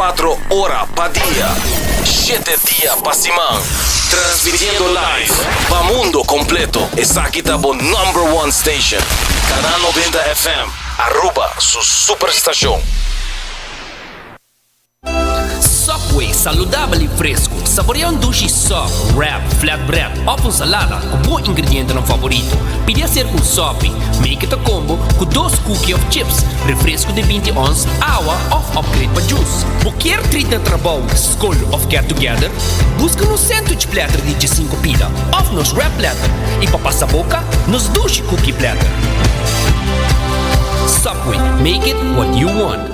24 ora pa dia, shete dia pa siman. Transmitiendo live pa mundo completo. Esaki ta bo number one station. Canal 90 FM, Aruba su superstacion. Subway, saludabel y fresco. Saborea un dushi sub, wrap, flatbread of un salada cu bo ingredientenan favorito. Pidi hacer cu un sopi. Make it a combo cu dos cookie of chips, refresco di binti ons, awa of upgrade pa juice. Bo kier treat na trabou, scol of get together? Busca nos sandwich platter di diesinco pida of nos wrap platter y pa pasa boca, nos dushi cookie platter. Subway, make it what you want.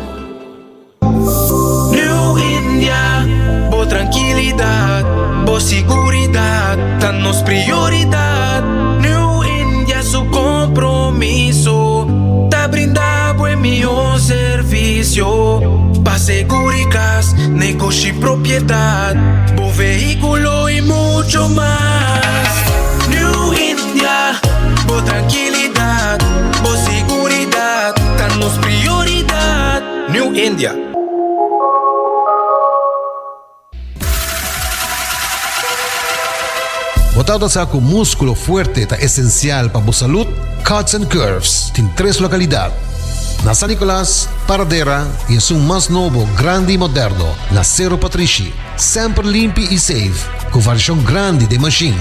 New India, bo trankilidat, bo siguridat ta nos prioridat. New India su kompromiso ta brinda bo e mihó servisio pa seguri kas, negoshi, propiedat, bo vehíkulo i mucho mas. New India, bo trankilidat, bo siguridat ta nos prioridat. New India. Bo tabata sa ku múskulo fuerte ta esensial pa bo salud? Cuts and Curves tin tres lokalidat, na San Nicolas, Paradera i esun mas nobo, grandi i moderno na Sero Patrishi. Semper limpi i safe, ku variashon grandi den mashin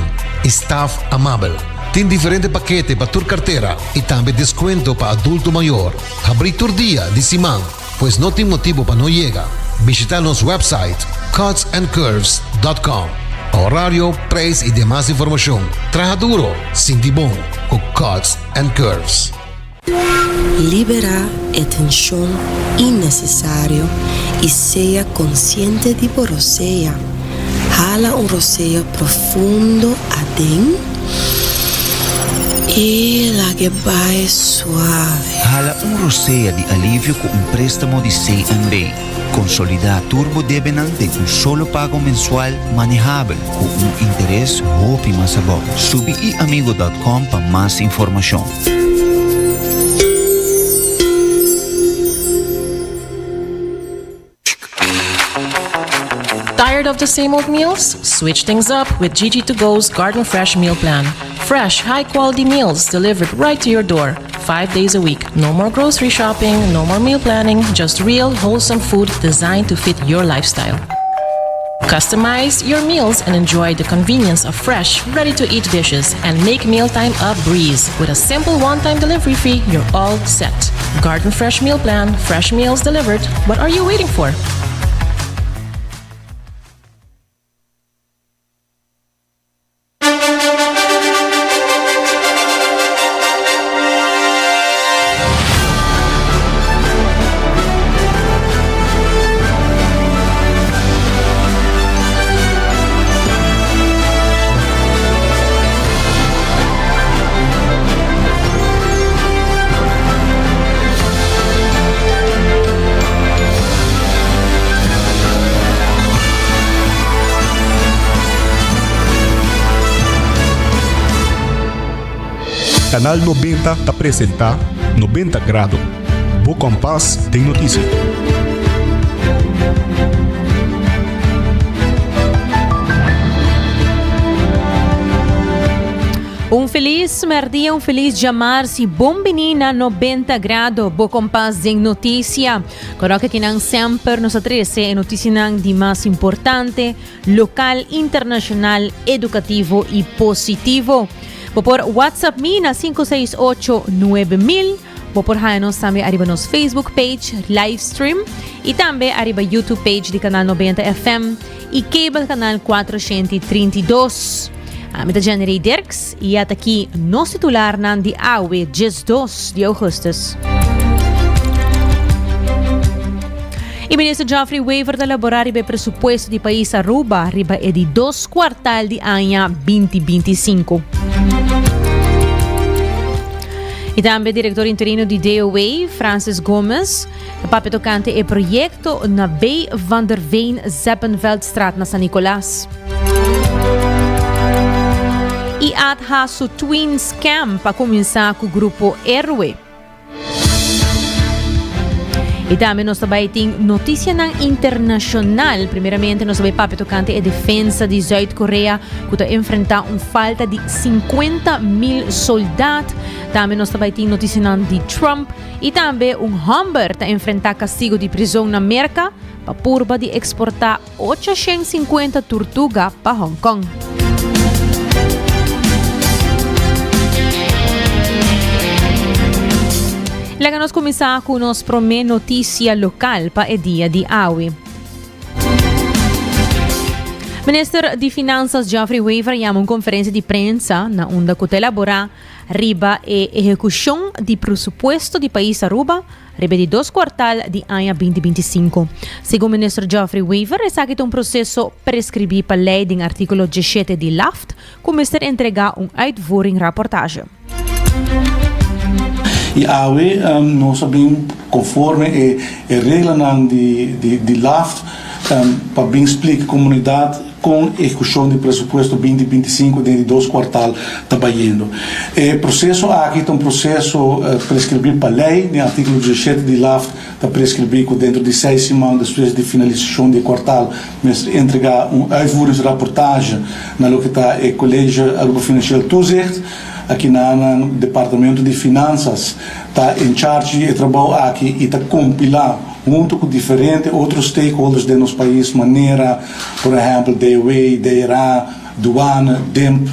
i staf amabel. Tin diferente pakete pa tur kartera i tambe deskuento pa adulto mayor. Habrí tur dia di siman, pues no tin motibu pa no yega. Bishitá nos website cutsandcurves.com pa horario, prijs i demas informashon. Traha duro, sinti bon ku Cuts and Curves. Liberá e tenshon innesesario i sea konsiente di bo rosea. Hala un rosea profundo aden i lag'e bai suave. Hala un rosea di alivio ku un préstamo di CMB. Konsolidá tur bo debenan den un solo pago mensual manehabel ku un interes hopi mas abou. Subi iamigo dòt kòm pa mas informashon. Tired of the same old meals? Switch things up with Gigi to Go's Garden Fresh Meal Plan. Fresh, high quality meals delivered right to your door, five days a week. No more grocery shopping, no more meal planning, just real, wholesome food designed to fit your lifestyle. Customize your meals and enjoy the convenience of fresh, ready to eat dishes and make mealtime a breeze. With a simple one time delivery fee, you're all set. Garden Fresh Meal Plan, fresh meals delivered. What are you waiting for? Canal 90 ta presenta 90 Grado, bo kompas den notisia. Un felis merdia, un felis djamars i bon bini na 90 Grado, bo kompas den notisia. Koroke kinan semper nos a trese e notisianan di mas importante, lokal, internashonal, edukativo i positivo. Bo por WhatsApp mi na 568 9000. Bo por haña nos tambe ariba nos Facebook page, livestream, i tambe ariba YouTube page di Canal 90 FM i Cable Canal 432. Ami ta Jenny Dirks i ata aki nos titularnan di awe 12 di augustus. E minister Geoffrey Wever ta elabora riba e presupuesto di pais Aruba riba e di dos kwartal di aña 2025. I tambe direktor interino di DOW, Francis Gomez, ta papia tokante e proyekto na B. van der Veen Zeppenveldstraat na San Nicolas. I ADHA su Twins Camp a kuminsá ku Grupo Héroe. Y tambe nos ta bay tin noticianan internacional. Primeramente nos ta bay papia tocante e defensa di Zuid Korea cu ta enfrenta un falta di 50 mil soldaat. Tambe nos ta bay tin noticianan di Trump y tambe un homber ta enfrenta castigo di prizon na Merca pa purba di exporta 850 turtuga pa Hong Kong. Laga nos kuminsá ku nos promé notisia lokal pa e dia di awe. Minister di Finanzas Geoffrey Wever yama un konferensia di prensa na unda ku ta elaborá riba e ehekushon di presupuesto di pais Aruba Riba di dos kuartal di aña 2025. Segun Minister Geoffrey Wever, esaki ta un proseso preskribí pa lei den artíkulo 17 di LAFT ku mester entregá un uitvoeringrapportage. I awe nos a bin konforme e reglanan di LAFT pa bin splika komunidat Kon ehekushon di presupuesto 2025 den di dos kuartal ta bayendo? E proseso aki ta un proseso preskribí pa lei. Den artíkulo 17 di LAFT ta preskribí ku dentro di seis siman despues di finalisashon di e kuartal mester entregá un uitvoeringsrapportage na loke ta e College Aruba Financieel Toezicht. Akinanan Departamento di Finansas ta in charge di e trabou aki i ta kompilá hunto ku diferente otro stakeholders den nos pais manera Por ehèmpel, DOW, DRA, Douane, DIMP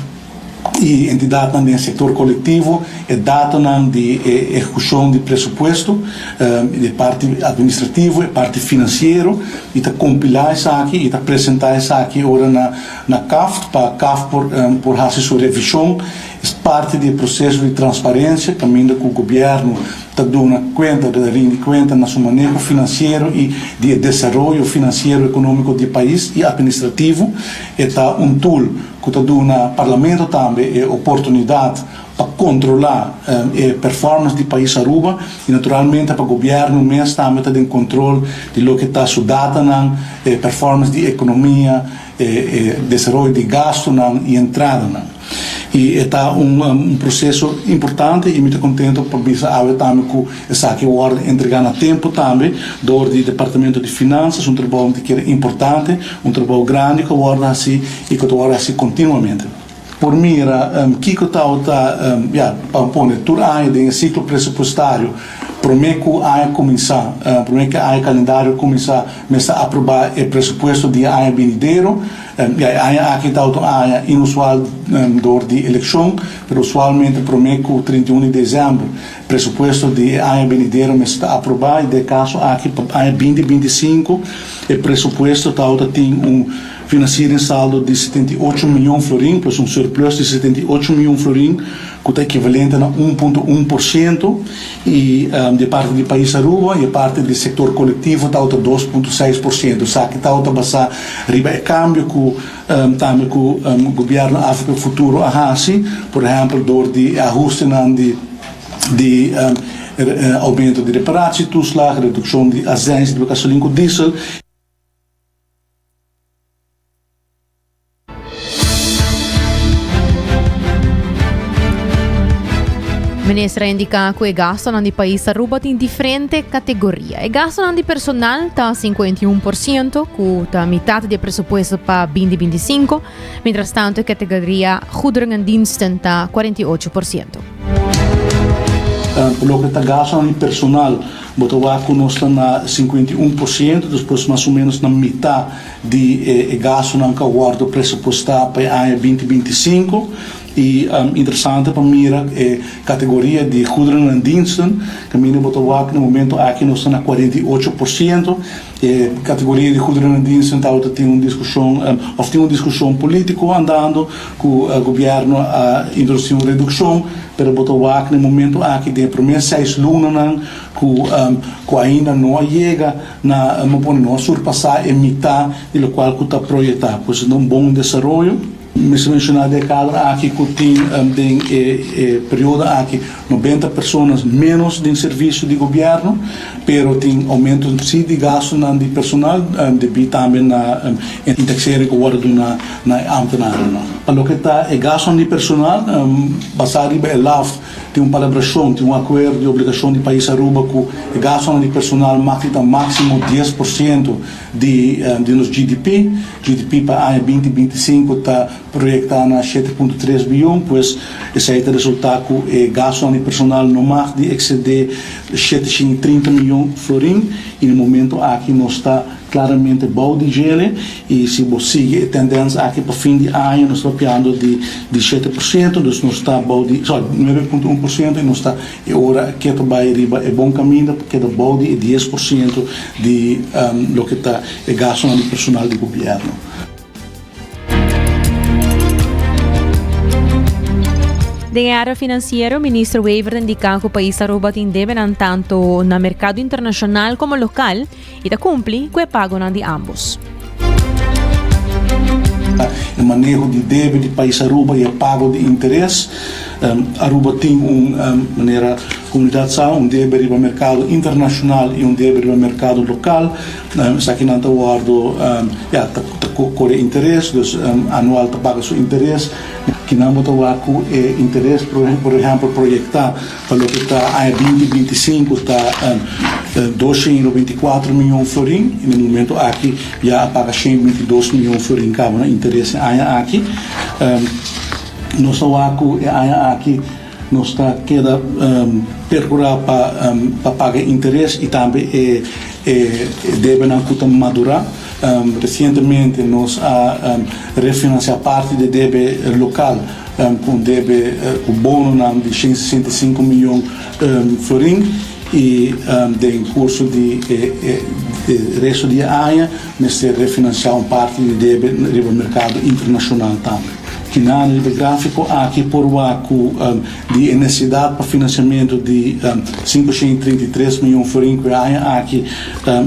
i entidatnan den sektor kolektivo, e datonan di e ehekushon di presupuesto, e parti administrativo, e parti finansiero, i ta kompilá esaki i ta presentá esaki ora na na CAft pa CAft por por hasi su revishon. Es parti di e proseso di transparensia kaminda ku gobièrnu ta duna kuenta, ta rindi kuenta na su maneho finansiero i di e desaroyo finansiero ekonómiko di e pais i atministrativo. E ta un tool ku ta duna Parlamento tambe e oportunidat pa kontrolá e performance di pais Aruba i naturalmente pa gobièrnu mes tambe ta den kontrol di loke ta su datanan, e performance di ekonomia, e desaroyo di gastunan i entradanan. I e ta un proseso importante i mi ta kontento pa bisa awe tambe ku esaki a wòrdu entregá na tempu tambe dor di Departamento di Finansas, un trabou mi ta kere importante, un trabou grandi ku a wòrdu hasí i ku ta wòrdu hasí kontinuamente. Por mira kiko tabata, ya, pa pone tur aña den e siklo presupuestario promé ku aña kuminsá, promé ku e aña kalendario kuminsá mester aprobá e presupuesto di e aña binidero. Ya e aña aki ta otro aña inusual dor di elekshon, pero usualmente promé ku 31 di desèmber presupuesto di e aña benidero mester ta aprobá i den e kaso aki pa aña 2025 e presupuesto tabata tin un financieringssaldo di 78 mion florin, plus un surplus di 78 mion florin ku ta ekivalente na 1.1%. I di e parti di pais Aruba i e parti di sektor kolektivo tabata 2.6%. Esaki tabata basá riba e kambio ku tambe ku gobièrnu Afrika Futuro a hasi, por ehèmpel dor di e ahustenan di di oumento di reparatietoeslag, redukshon di azijns riba gasolin ku diesel. Minister a indica cu e gastonan di pais Aruba tin diferente categoria. E gastonan di personal ta 51%, cu ta mitad di e presupuesto pa 2025, mientras tanto e categoria goederen en diensten ta 48%. Por loke ta gastonan di personal, bo ta wak cu nos ta na 51%, despues mas o menos na mitad di e gastunan ku a wòrdu presupuestá pa e aña 2025 i interesante pa mira e kategoria di goederen en diensten kaminda bo ta wak na momento aki nos ta na 48%. E kategoria di goederen en diensten tabata tin un diskushon òf tin un diskushon polítiko andando ku gobièrnu a introdusí un redukshon pero bo ta wak na e momento aki den e promé seis lunanan ku ku ainda no a yega Na no pone no a surpasá e mitá di lokual ku ta proyektá. Pues ta un bon desaroyo. Mester menshoná den e kadro aki ku tin den e periodo aki 90 personas ménos den servisio di gobièrnu, pero tin oumento sí di gastunan di personal debí tambe na indexering ku wòrdu duna na e ámtenarnan. Pa loke ta e gastunan di personal, basá riba e LAft. Tin un palabrashon, tin un akuerdo di obligashon di pais Aruba ku e gastonan di personal mag di ta máksimo 10% di di nos GDP. GDP pa aña 2025 ta proyektá na 7.3 biyon, pues esei ta resultá ku e gastonan di personal no mag di eksedé 730 miyon florin i na e momento aki nos ta Claramente bou di djele y si bo sigui e tendens aki pa fin di aña nos ta papiando di di 7%, dus nos ta bou di, sorry, 9.1% y nos ta e ora ke ta bay riba e bon caminda pa keda bou di e 10% di loke ta e gastonan di personal di gobierno. Den e área finansiero, Minister Wever ta indiká ku pais Aruba tin debenan tantu na merkado internashonal komo lokal i ta kumpli ku e pagonan di ámbos. E maneho di debe di pais Aruba i e pago di interes. Aruba tin un manera komunidat sa, un debe riba merkado internashonal i un debe riba merkado lokal. Esakinan ta wòrdu, ya, ta kore interes, dus anual ta paga su interes. Kinan bo ta wak ku e interes, por ehèmpel, proyektá pa loke ta aña 2025 ta 224 mion florin, i na e momento aki ya a paga 122 mion florin kaba na interes e aña aki. Nos ta wak ku e aña aki Nos ta keda percura pa pa paga e interes y tambe e e debenan cu ta madura. Recientemente nos a refinancia parti di e debe local cu un debe cu bononan di 165 miyon florin y den curso di e resto di e aña mester refinancia un parti di debe riba mercado internacional tambe. Kinan riba e gráfiko aki por wak ku di e nesesidat pa finansiamentu di 533 mion florin ku e aña aki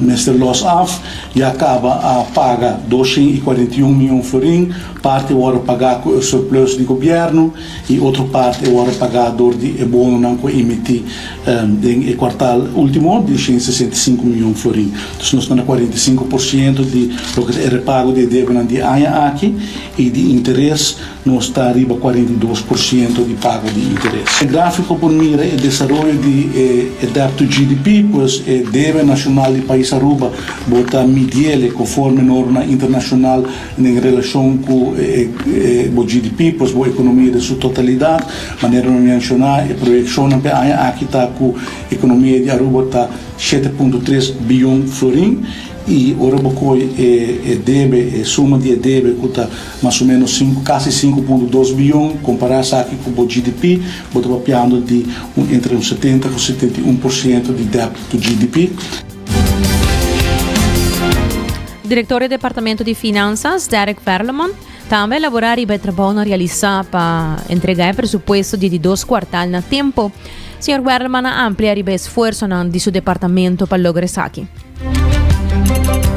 mester lòs af, ya kaba a paga 241 mion florin, parti a wòrdu pagá ku e surplus di gobièrnu i otro parti a wòrdu pagá dor di e bononan ku a emití den e kuartal último di 165 mion florin. Dus nos ta na 45% di loke ta e repago di e debenan di e aña aki. I di interes nos ta riba 42% di pago di interes. E gráfiko por mira e desaroyo di e debt to GDP, pues e debe nashonal di pais Aruba bo ta midiele konforme normanan internashonal den relashon ku e bo GDP, pues bo ekonomia den su totalidat. Manera mi menshoná e proyekshonnan pa e aña aki ta ku ekonomia di Aruba ta 7.3 biyon florin. I ora bo koe e debe, e suma di e debe ku ta mas o ménos sinku, kasi 5.2 bion, kompará esaki ku bo GDP, bo ta papiando di un entre un 70 ku 71% di debt to GDP. Direktor di Departamento di Finansas, Derek Werleman, tambe a elaborá riba e trabounan realisá pa entregá e presupuesto di di dos kuartal na tempu. Señor Werleman a amplia riba e esfuersonan di su departamento pa logra esaki.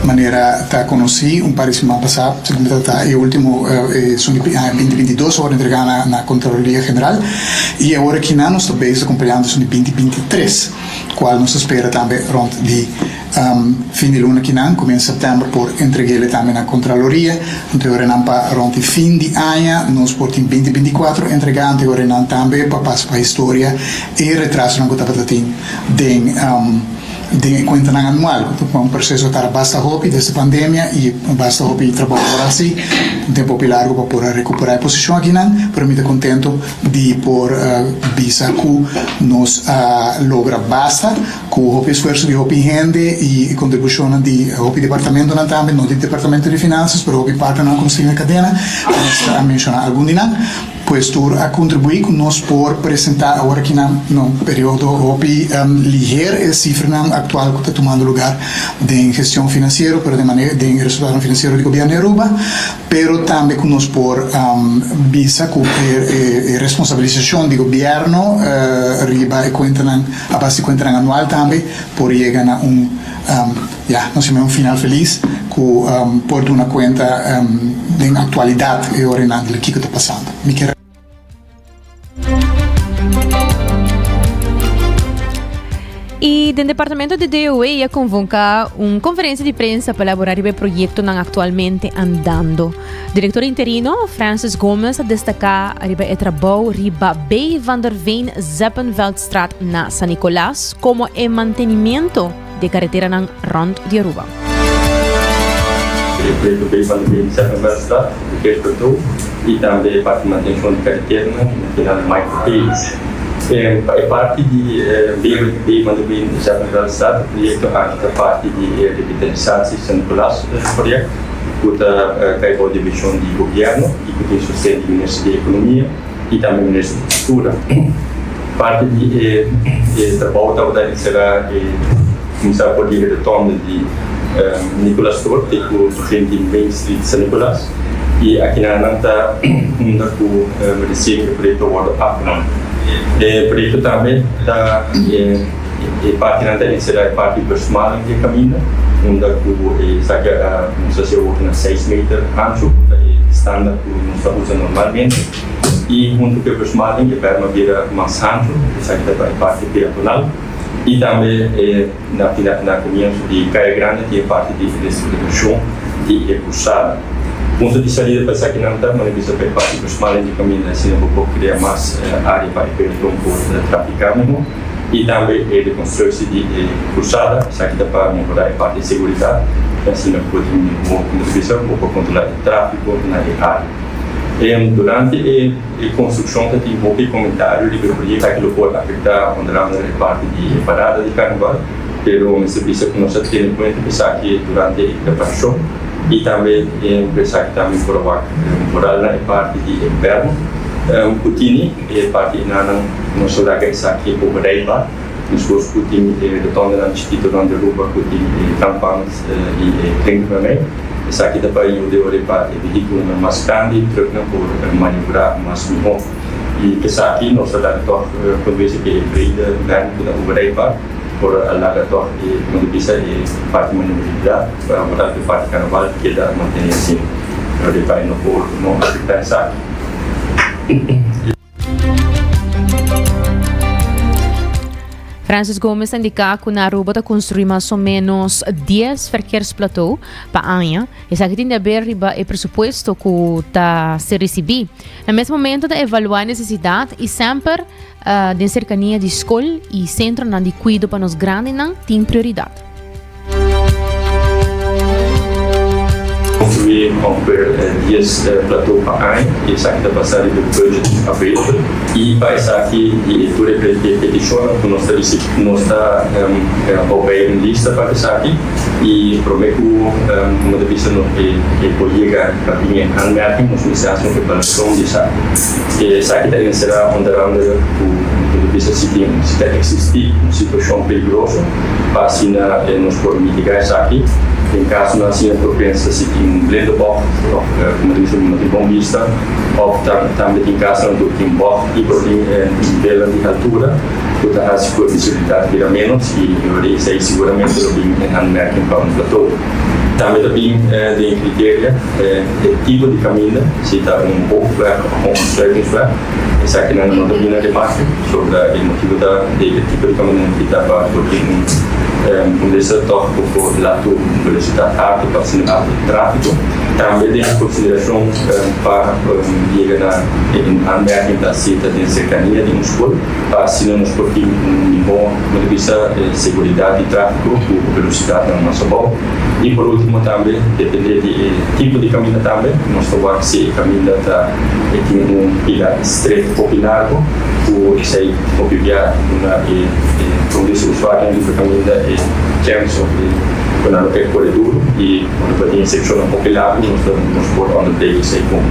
Manera ta konosí, un par di siman pasá, segun mi ta ta e último esun di aña 2022 a wòrdu entregá na na Kontraloria General i awor akinan nos ta bezig kompleando esun di 2023, kual nos ta spera tambe rònt di fin di luna akinan, kumienso sèptèmber por entreg'é tambe na Kontraloria. Anto e orenan pa rònt di fin di aña nos por tin 2024 entregá, anto e orenan tambe pa pasa pa historia e retrasonan ku tabata tin den. Den e kuentanan anual, ku ta un proseso tara basta hopi desde pandemia i basta hopi trabou por hasi, un tempu hopi largu pa por a rekuperá e posishon akinan, pero mi ta kontentu di por bisa ku nos a logra basta ku hopi esfuerso di hopi hende i kontribushonnan di hopi departamentonan tambe, no di departamento di finansas, pero hopi partnernan ku nos tin den kadena, nos a menshoná algun di nan. Pues tur a contribui cu nos por presenta awor aki na un periodo hopi liher e cifranan actual cu ta tumando lugar den gestion financiero pero den manera den e resultadonan financiero di gobierno di Aruba pero tambe cu nos por bisa cu e responsabilisacion di gobierno riba e cuentanan a base di cuentanan anual tambe por yega na un ya nos yama un final feliz cu por duna cuenta den actualidad e orenan di kico ta pasando. Mi kier. Y den departamento di DOE a convoca un conferencia di prensa pa elabora riba e proyectonan actualmente andando. Director interino Francis Gomez a destaca riba e trabou riba B. van der Veen Zeppenveldstraat na San Nicolas como e mantenimiento di e careteranan rond di Aruba. E proyecto B. van der Veen Zeppenveldstraat, di Kerkplateau y tambe e parti mantencion di careteranan na final Michael Hayes. Pa e parti di B. van der Veen Zeppenveldstraat, e proyecto aki ta parti di e Revitalisatie San Nicolas project. ku ta kai bou di vishon di gobièrnu i ku tin sosten di Minister di Ekonomia i tambe Minister di Kultura. Parti di e trabou tabata enserá e kuminsá por di e rotonde di Nicolas Toer te ku begin di Main Street San Nicolas i akinan nan ta unda ku resien e proyekto a wòrdu afgerond. E proyekto tambe ta. E partinan ta enserá e parti versmaling di e kaminda, unda ku esaki a nos hasi awor na seis meter hanchu, ku ta e standaard ku nos ta usa normalmente. I huntu ku e versmaling e berm a bira mas hanchu, esaki ta pa e parti peatonal. I tambe na final na komienso di Kaya Grande tin e parti di reestrukturacion di e krusada. Punto di salida pa esakinan ta manera bisa pa e parti versmaling di kaminda, asina bo por krea mas área pa e peaton por trafiká mihó. I tambe e rekonstruksi di e krusada, esaki ta pa mehorá e parti di seguridat i asina por tin mihó punto di bista bo por kontrolá e tráfiko na e área. Durante e konstrukshon ta tin hopi komentario riba e proyekto, esaki lo por afektá onder andere e parti di e parada di karnaval, pero mester bisa ku nos a tene kuenta ku esaki durante e preparashon i tambe ku esaki tambe por a wak moral na e parti di e bèrm ku tini. E parti enanan no so laga esaki overrijbaar, meskos ku tin e rotondenan chikito rond di Aruba ku tin e trampans i e klinkernan ei. Esaki ta pa yuda ora e parti e vehíkulonan mas grandi, trùknan por maniobrá mas mihó. I esaki nos ta laga tòg konduese ku e brede bèn ku ta overrijbaar por a laga tòg e punto di bista e parti maniobrabilidat pa ora ku e parti karnaval keda mantené asina. Pero e no por no afektá esaki. Francis Gomez a indica cu na Aruba ta construi mas o menos 10 verkeersplateau pa aña. Esaki tin di haber riba e presupuesto cu ta ser ricibi. Na mes momento ta evalua e necesidad y semper uh, den cercania di school y centronan di cuido pa nos grandinan tin prioridad. Construí ongeveer dies plateau pa aña y esaki ta basa riba e budget available y pa esaki di e tur e peticionnan cu nos ta ricibi nos ta provee un lista pa esaki y prome cu como ta bisa nos e por yega pa bin e aanmerking nos mester haci un evaluacion di esaki. Esaki ta encera onder andere cu ta bisa si tin si ta existi un situacion peligroso. Pa asina nos por mitigá esaki. Den kasonan asina por pensa si tin un blinde bògt òf komo ta bisa no tin bon bista òf tambe tin kasonan ku tin bògt i por tin nivelnan di haltura ku ta hasi ku e visibilidat bira ménos i ora di esei siguramente lo bin en aanmerking pa un plato. Tambe ta bin den kriteria e tipo di kaminda, si ta un hoofdweg òf un ontsluitingsweg. Esakinan no ta bini remake, sobra e motibu ta di e tipo di kaminda ki ta pa por tin un un lista tòg ku por laat un velosidat haltu pa asina baha e tráfiko. Tambe den konsiderashon pa yega na e aanmerking ta si ta den serkania di un skol pa asina nos por tin un mihó como ta bisa seguridat di tráfiko ku velosidatnan mas abou. I por ultimo tambe depende di e tipo di kaminda tambe nos ta wak si e kaminda ta e tin un pila stret hopi largo ku esei hopi bia duna e kondisi usuarionan riba e kaminda e chèns of e ku nan lo ke kore duru i ora bo tin sekshonnan hopi largo nos ta nos por undertake esei kon.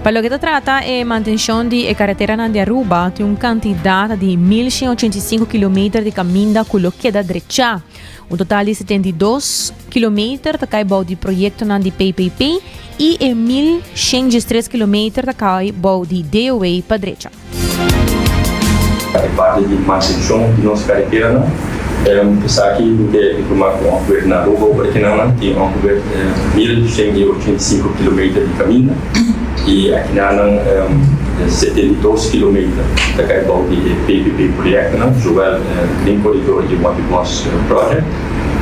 Pa loke ta trata e mantencion di e carreteranan di Aruba, tin un cantidad di 1185 kilometer di caminda cu lo keda drecha. Un total di 72 kilometer ta cay bou di proyectonan di PPP y e 1113 kilometer ta cay bou di DOW pa drecha. E parti di mantenshon di nos kareteranan, esaki mi ke informá ku ongeveer na Aruba ora kinanan tin ongeveer 1185 kilometer di kaminda i akinanan 72 kilometer ta kai bou di e PPP proyektonan, zowel Green Corridor i Wabi Bos Project,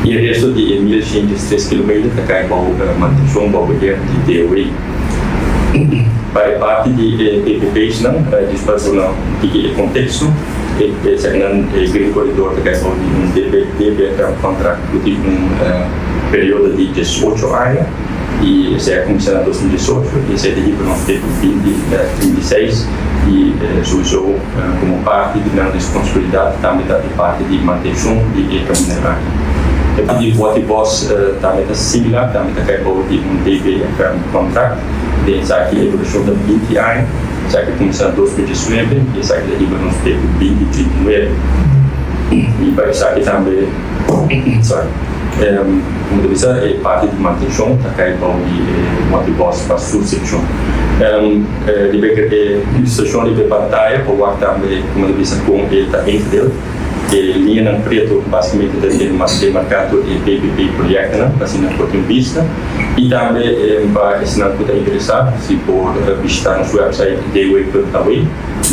i e resto di e 1103 kilometer ta kai bou mantenshon bou beheer di DOW. Pa e parti di e PPPsnan, djis pa duna un tiki e konteksto, esakinan e Green Corridor ta kai bou di un DBFM contract ku tin un periodo di 18 aña. I esei a kuminsá na 2018 i esei ta hiba nos te ku 2036 i souiso komo parti di nan responsabilidat tambe ta e parti di mantenshon di e kaminda aki. E parti di Watty Bos tambe ta similar, tambe ta kai bou di un DBFM contract. Den esaki e durashon ta 20 aña, esaki a kuminsá na 2019 i esaki ta hiba nos te ku 2039. I pa esaki tambe. Sorry. Como ta bisa e parti di mantencion ta cay bou di e Watty Bos pa su seccion. Riba e ilustracion riba e pantaya por wak tambe como ta bisa con e ta ingedeeld. E liñanan preto basicamente ta demarca tur e PPP proyectonan pa asina por tin bista. Y tambe pa esnan cu ta interesa si por bishita nos website dw.aw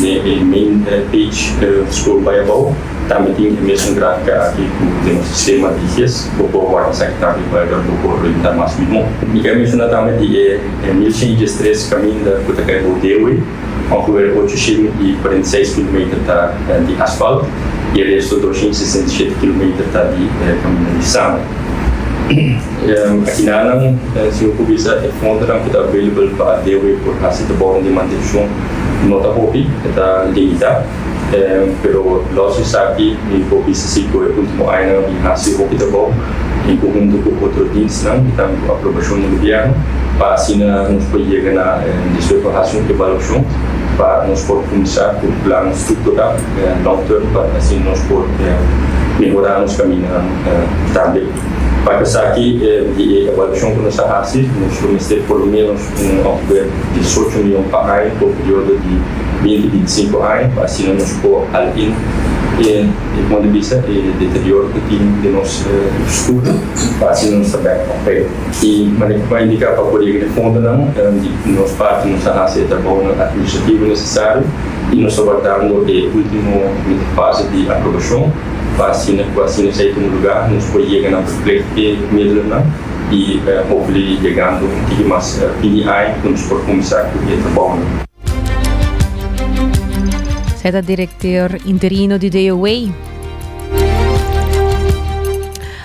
den e main page scroll bay abou. Tambe tin e mesun gráfika aki ku den nos sistema di gis. Bo por wak esaki tambe pa yuda bo por orientá mas mihó. Mi ke menshoná tambe di e 1113 kaminda ku ta kai bou Dewe, ongeveer 846 kilometer ta di asfalt i e resto 267 kilometer ta di kaminda di sand. Akinanan, si bo por bisa, e fondonan ku ta available pa Dewe por hasi trabounan di mantenshon no ta hopi, e ta limitá. Pero los esaki mi por bisa si ku e ultimo añanan a bin hasi hopi trabou en konhunto ku otro dienstnan i tambe ku aprobashon di gobièrnu pa asina nos por yega na despues por hasi un evaluashon pa nos por kuminsá ku plan struktural long term pa asina nos por mehorá nos kamindanan tambe. Pa esaki di e evaluashon ku nos a hasi nos lo mester por lo ménos un ongeveer 18 mion pa aña por periodo di 20, 25 aña pa asina nos por al in e punto di bista e deterioro ku tin den nos infrastruktura pa asina nos ta bek op pé. I manera ku a indiká pa por yega di fondonan di nos parti nos a hasi e trabounan administrativo nesesario i nos ta wardando e ultimo fase di aprobashon pa asina ku asina esei tuma lugá nos por yega na verplicht e middelenan i hopefully yegando un tiki mas fin di aña ku nos por kuminsá ku e trabounan. Zij ta directeur interino di DOW.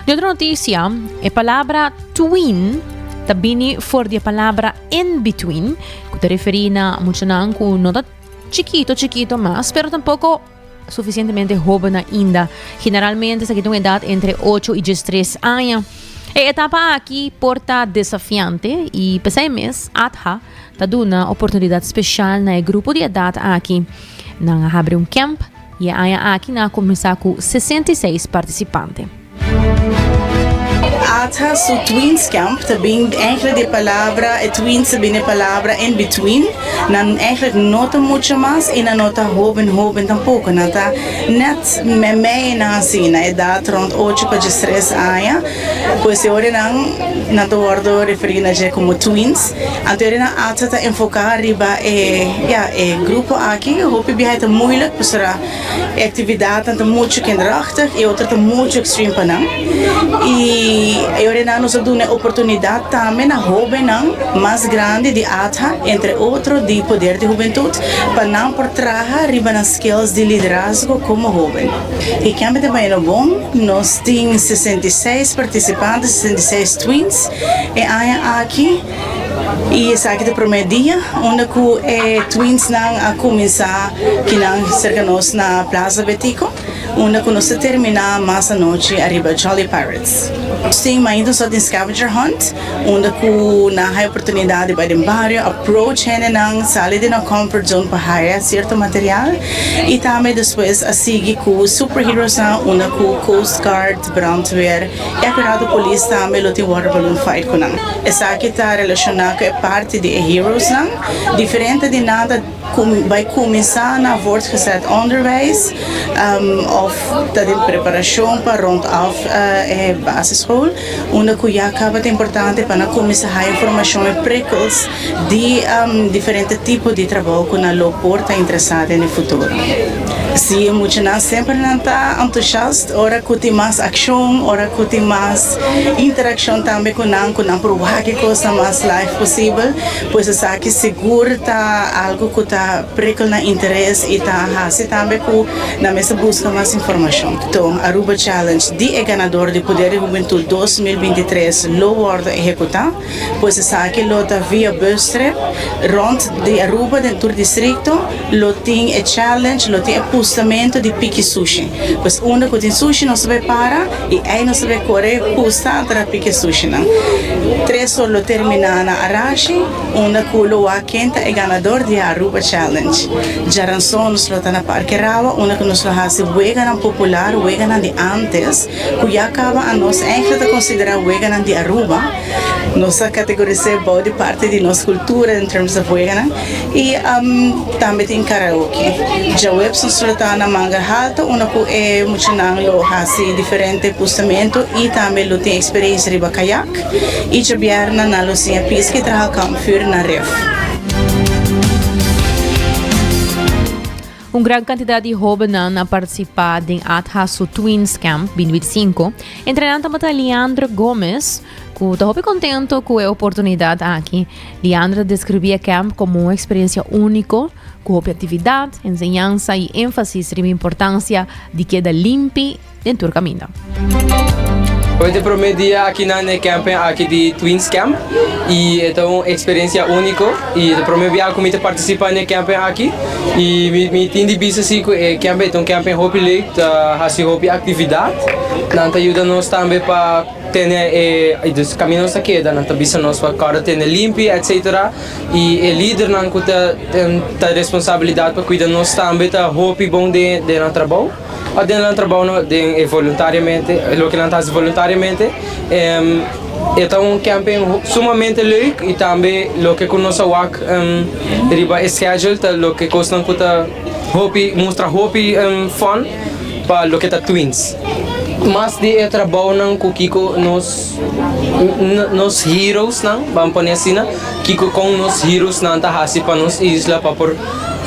Di otro noticia, e palabra tween ta bini for di e palabra in between, ku ta referí na muchanan ku no ta chikito chikito mas, pero tampoco suficientemente hoben ainda. Generalmente esaki ta un edad entre 8 y 13 aña. E etapa aki por ta desafiante y p'esei mes ATHA ta duna oportunidad special na e grupo di edad aki. Nan a habri un camp y e aña aki nan a cuminsa cu 66 participante. ATHA su Tweens Camp ta bin eigenlijk di e palabra, e tweens ta bin di e palabra in between. Nan eigenlijk no ta mucha mas y nan no ta hoben hoben tampoco. Nan ta net memei nan asina, na edad rond ocho pa diestres aña. Pues e ora nan, nan ta wordo referi na dje como tweens. Anto e ora nan ATHA ta enfoca riba e, ya, e grupo aki. Hopi biaha e ta moeilijk pasobra. E actividadnan ta mucho kinderachtig y otro ta mucho extreme pa nan. Y e ora nan nos a duna e oportunidad tambe na hobennan mas grandi di ATHA, entre otro di Poder di Hubentud, pa nan por traha riba nan skills di liderazgo como hoben. E camp ta bayendo bon, nos tin 66 participante, 66 tweens e aña aki. Y esaki ta prome dia unda cu e twinsnan a cuminsa kinan cerca nos na Plaza Betico, unda cu nos ta termina mas anochi ariba Jolly Pirates. Nos tin mainta un sort di scavenger hunt, unda cu nan haya oportunidad di bay den bario, approach hendenan, sali di nan comfort zone pa haya cierto material y tambe despues a sigui cu superheroesnan unda cu Coast Guard, Brandweer E aparato polis tambe lo tin water balloon fight cu nan. Esaki ta relaciona cu e parti di e heroesnan. Diferente di nan ta bay cuminsa na voortgezet onderwijs of ta den preparacion pa rond af e basisschool. basisschool, unda ku ya kaba ta importante pa nan kuminsá haya informashon e prikkels di diferente tipo di trabou ku nan lo por ta interesá den e futuro. Si e muchanan semper nan ta entusiast ora ku tin mas akshon, ora ku tin mas interakshon tambe ku nan, ku nan por wak e kosnan mas live posibel, pues esaki sigur ta algu ku ta prikkel nan interes i ta hasi tambe ku nan mester buska mas informashon. To Aruba Challenge di e ganador di Poder di Hubentud 2023 lo wòrdu ehekutá. Pues esaki lo ta via bustrip rond di Aruba den tur districto lo tin e challenge, lo tin e pustamento di piki sushi. Pues unda cu tin sushi nos ta bay para y ey nos ta bay core pusta atra piki sushinan. Tres or lo termina na Arashi unda cu lo wak ken ta e ganador di e Aruba Challenge. Djaranson nos lo ta na Parke Rawa unda cu nos lo haci weganan popular, weganan di antes cu ya caba anos eigenlijk ta considera weganan di Aruba. Nos a categoris'é bou di parti di nos cultura in terms of weganan y tambe tin karaoke. Djaweps nos lo ta na Manga Halto unda cu e muchanan lo haci diferente pustamento y tambe lo tin experiencia riba kayak y djabièrnè nan lo siña pisca y traha kampvuur na rif. Un gran kantidat di hóbennan a partisipá den ATHA su Tweens Camp 2025. Entre nan tabata Leandro Gomez, ku ta hopi kontentu ku e oportunidat aki. Leandro ta deskribí e camp komo un eksperensia úniko, ku hopi aktividat, enseñansa i énfasis riba importansia di keda limpi den tur kaminda. Hoy ta e prome dia aki nan e camping aki di Tweens Camp y e ta un experiencia unico y ta prome bia cu mi ta participa na e camping aki y mi mi tin di bisa si cu e camping ta un camping hopi leuk ta haci hopi actividad nan ta yuda nos tambe pa tene e dus caminda nos ta keda nan ta bisa nos pa corda tene limpi etc y e lidernan cu ta ta responsabilidad pa cuida nos tambe ta hopi bon den nan trabou. A den nan trabou no den e voluntariamente, loke nan ta hasi voluntariamente. E ta un camping sumamente leuk y tambe loke ku nos a wak riba e schedule ta loke kosnan ku ta hopi mustra hopi fun pa loke ta twins. Mas di e trabounan ku kiko nos nos heroesnan, ban pone asina, kiko kon nos heroesnan ta hasi pa nos isla pa por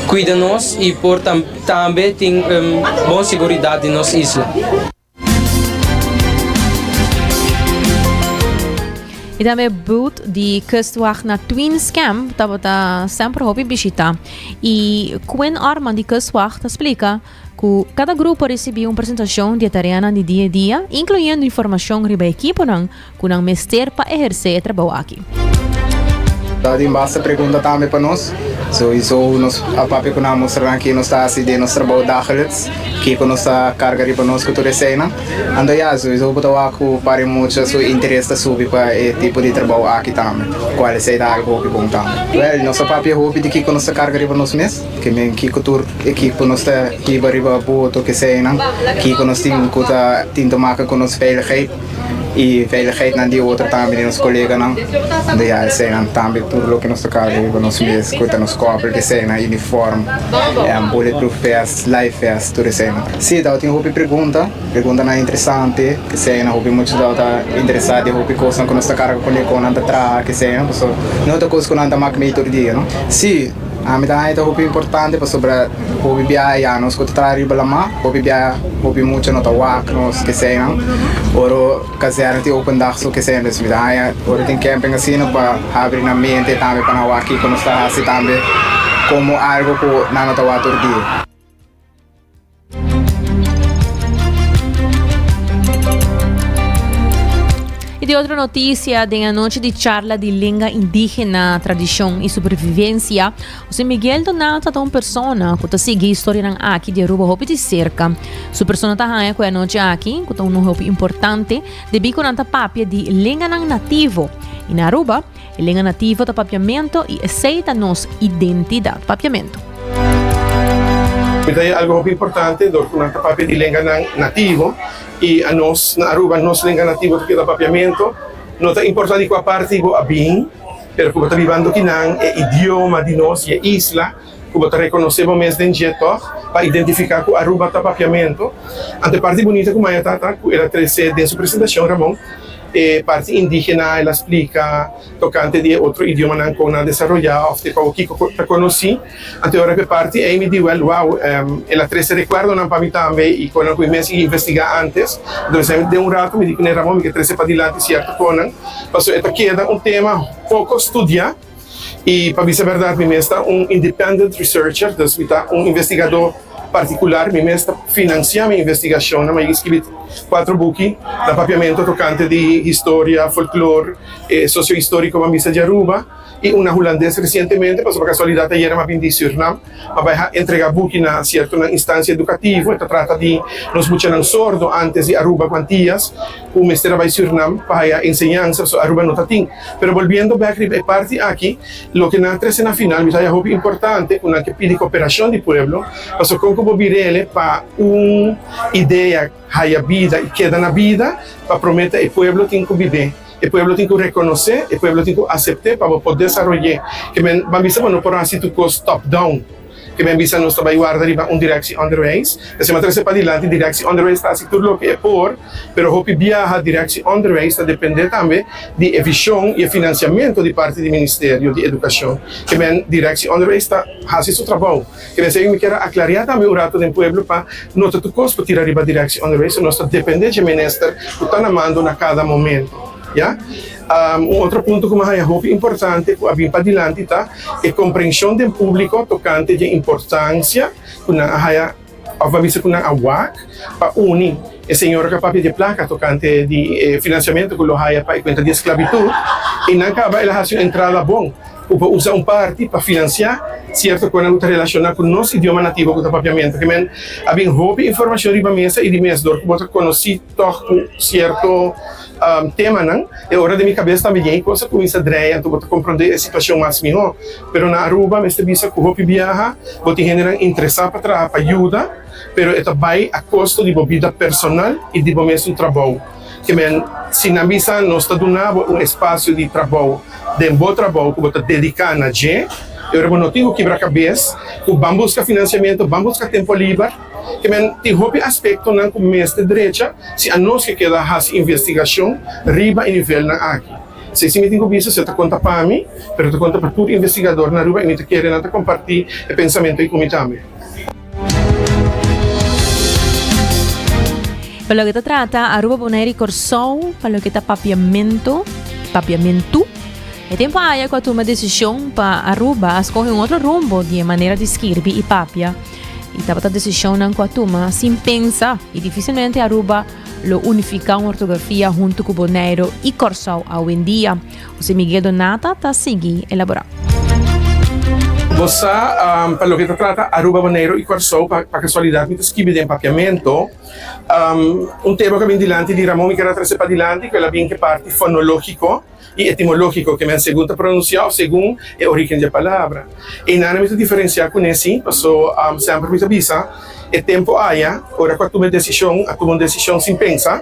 kuida nos y por Tambe tin un bon siguridat di nos isla. I tambe boot di Kustwacht na Tweens Camp tabata semper hopi bishita. I Quinn Arman di Kustwacht ta splika ku kada grupo a risibí un presentashon di e tareanan di dia a dia, inkluyendo informashon riba e ekiponan ku nan mester pa ehersé e trabou aki. Ta tin basta pregunta tambe pa nos. Souiso nos a papia ku nan a mustra nan ke nos ta hasi den nos trabou dagelijks, kiko nos ta karga riba nos ku tur eseinan. Anto ya, souiso bo ta wak ku pari mucha su interes ta subi pa e tipo di trabou aki tambe, kual esei ta algu hopi bon tambe. Wèl, nos a papia hopi di kiko nos ta karga riba nos mes, ke men kiko tur ekipo nos ta hiba riba boto, keseinan, kiko nos tin ku ta tin te maka ku nos veiligheid. Y veiligheidnan di otro tambe di nos coleganan. Anto ya eseinan tambe tur loke nos ta carga riba nos mes cu ta nos koppel cu eseinan, uniform, bulletproof vest, life vest, tur eseinan. Si, tabatin hopi pregunta, preguntanan interesante, cu eseinan hopi mucha tabata interesa den hopi cosnan cu nos ta carga cune, con nan ta traha, cu eseinan, pasobra no ta cos cu nan ta mak mei tur dia, no. Si, ami ta haña ta hopi importante pasobra Hopi biaha ya nos ku ta traha riba lamá, hopi biaha hopi mucha no ta wak nos keseinan. Ora kazèrna tin open dag so keseinan dus mi ta haña ora tin camping asina pa habri nan mente tambe pa nan wak kiko nos ta hasi tambe komo algo ku nan no ta wak tur dia. Y di otro noticia, den anochi di charla di lenga indigena, tradicion y supervivencia, José Miguel Donato ta un persona cu ta sigui historianan aki di Aruba hopi di cerca. Su persona ta haña cu e anochi aki, cu ta uno hopi importante, debí cu nan ta papia di lenganan nativo. Y na Aruba, e lenga nativo ta papiamento y esey ta nos identidad, papiamento. Mi ta haña algo hopi importante dor cu nan ta papia di lenganan nativo y anos na Aruba nos lenga nativo ta keda papiamento. No ta importa di cua parti bo a bin. Pero ku bo ta bibando kinan e idioma di nos i e isla, ku bo ta rekonosé bo mes den dje tòg, pa identifiká ku Aruba ta papiamentu. Anto e parti bunita ku Maya ta ta ku el a trese den su presentashon, Ramon, E parti indígena el a splika tokante di e otro idiomanan kon nan a desaroyá òf te kou kiko ta konosí. Anto e ora ku e parti ei mi di wèl wou el a trese rekuerdonan pa mi tambe i konan ku mi mes i investigá ántes. Anto esei den un ratu mi di kuné Ramon mi ke trese padilanti sierto konan pasobra e ta keda un tema poko studiá i pa bisa bèrdat mi mes ta un independent researcher dus mi ta un investigadó partikular mi mes ta finansiá mi investigashonnan mi a skibi kuatro buki na papiamentu tokante di historia, folklor, sosiohistoriko ban bisa di Aruba. I un na hulandes resientemente, pasobra kasualidat ayera m'a bin di Sürnam, m'a bai ha entrega buki na siertonan instansia edukativo. E ta trata di nos muchanan sordo antes di Aruba ku Antias ku mester a bai Sürnam pa haya enseñansa, pasobra Aruba no ta tin. Pero bolbiendo bek riba e parti aki, loke nan a trese na final mi ta haya hopi importante ku nan ke pidi koperashon di pueblo, pasobra kon ku bo bir'ele pa un idea haya bida i keda na bida, pa prometa e pueblo tin ku bib'é. E pueblo tin ku rekonosé, e pueblo tin ku asept'é pa bo por desaroy'é. Ke men ban bisa bo no por hasi tur kos top down. Ke men bisa nos ta bai warda riba un Directie Onderwijs. Esei m'a trese padilanti, Directie Onderwijs ta hasi tur loke e por, pero hopi biaha Directie Onderwijs ta dependé tambe di e vishon i e finansiamentu di parti di Ministerio di Edukashon. Ke men Directie Onderwijs ta hasi su trabou. Ke men esei mi kier a aklariá tambe un rato den pueblo pa no ta tur kos por tira riba Directie Onderwijs, nos ta dependé dje minister ku ta na mando na kada momento, ya. Un otro punto ku mi a haña hopi importante ku a bin padilanti ta e komprenshon den públiko tokante dje importansia ku nan a haña òf a bisa ku nan a wak pa uni e señora ku a papia dje plaka tokante di e finansiamentu ku lo haña pa e kuenta di esklabitut i nan kaba el a hasi un entrada bon. Ku por usa un parti pa finansiá sierto konan ku ta relashoná ku nos idioma nativo ku ta papiamentu. Ke men a bin hopi informashon riba mesa i di mes dor ku bo ta konosí tòg ku sierto temanan, e ora den mi kabes tambe yen kos a kuminsá drei anto bo ta komprondé e situashon mas mihó. Pero na Aruba mester bisa ku hopi biaha bo tin hendenan interesá pa traha pa yuda, pero e ta bai a kosto di bo bida personal i di bo mesun trabou. Ke men si nan bisa nos ta duna bo un espasio di trabou den bo trabou ku bo ta dediká na dje, e ora bo no tin ku kibra kabes ku ban buska finansiamentu, ban buska tempu liber. Ke men tin hopi aspektonan ku mester drecha si anos ke keda hasi investigashon riba e nivelnan aki. Esei si mi tin ku bisa, esei ta konta pa mi, pero ta konta pa tur investigador na Aruba i mi ta kere nan ta kompartí e pensamentu ei ku mi tambe. Pa loke ta trata Aruba, Bonaire y Corsou, pa loke ta papiamento, papiamentu, e tempo aya cu a tuma decision pa Aruba a scoge un otro rumbo di e manera di skirbi y papia. Y tabata decisionnan cu a tuma sin pensa y dificilmente Aruba lo unifica un ortografia hunto cu Bonaire y Corsou awendia. José Miguel Donata ta sigui elabora. Bo sa, pa loke ta trata Aruba, Boneiru i Kòrsou, pa kasualidat mi ta skibi den papiamentu. Un tema ku a bin dilanti di Ramon mi ker a trese padilanti ku el a bin ku e parti fonológiko i etimológiko, ke men segun ta pronunsiá òf segun e orígen di e palabra. Einan mi ta diferensiá kuné sí, paso semper mi ta bisa e tempu aya ora ku a tuma e desishon, a tuma un desishon sin pensa.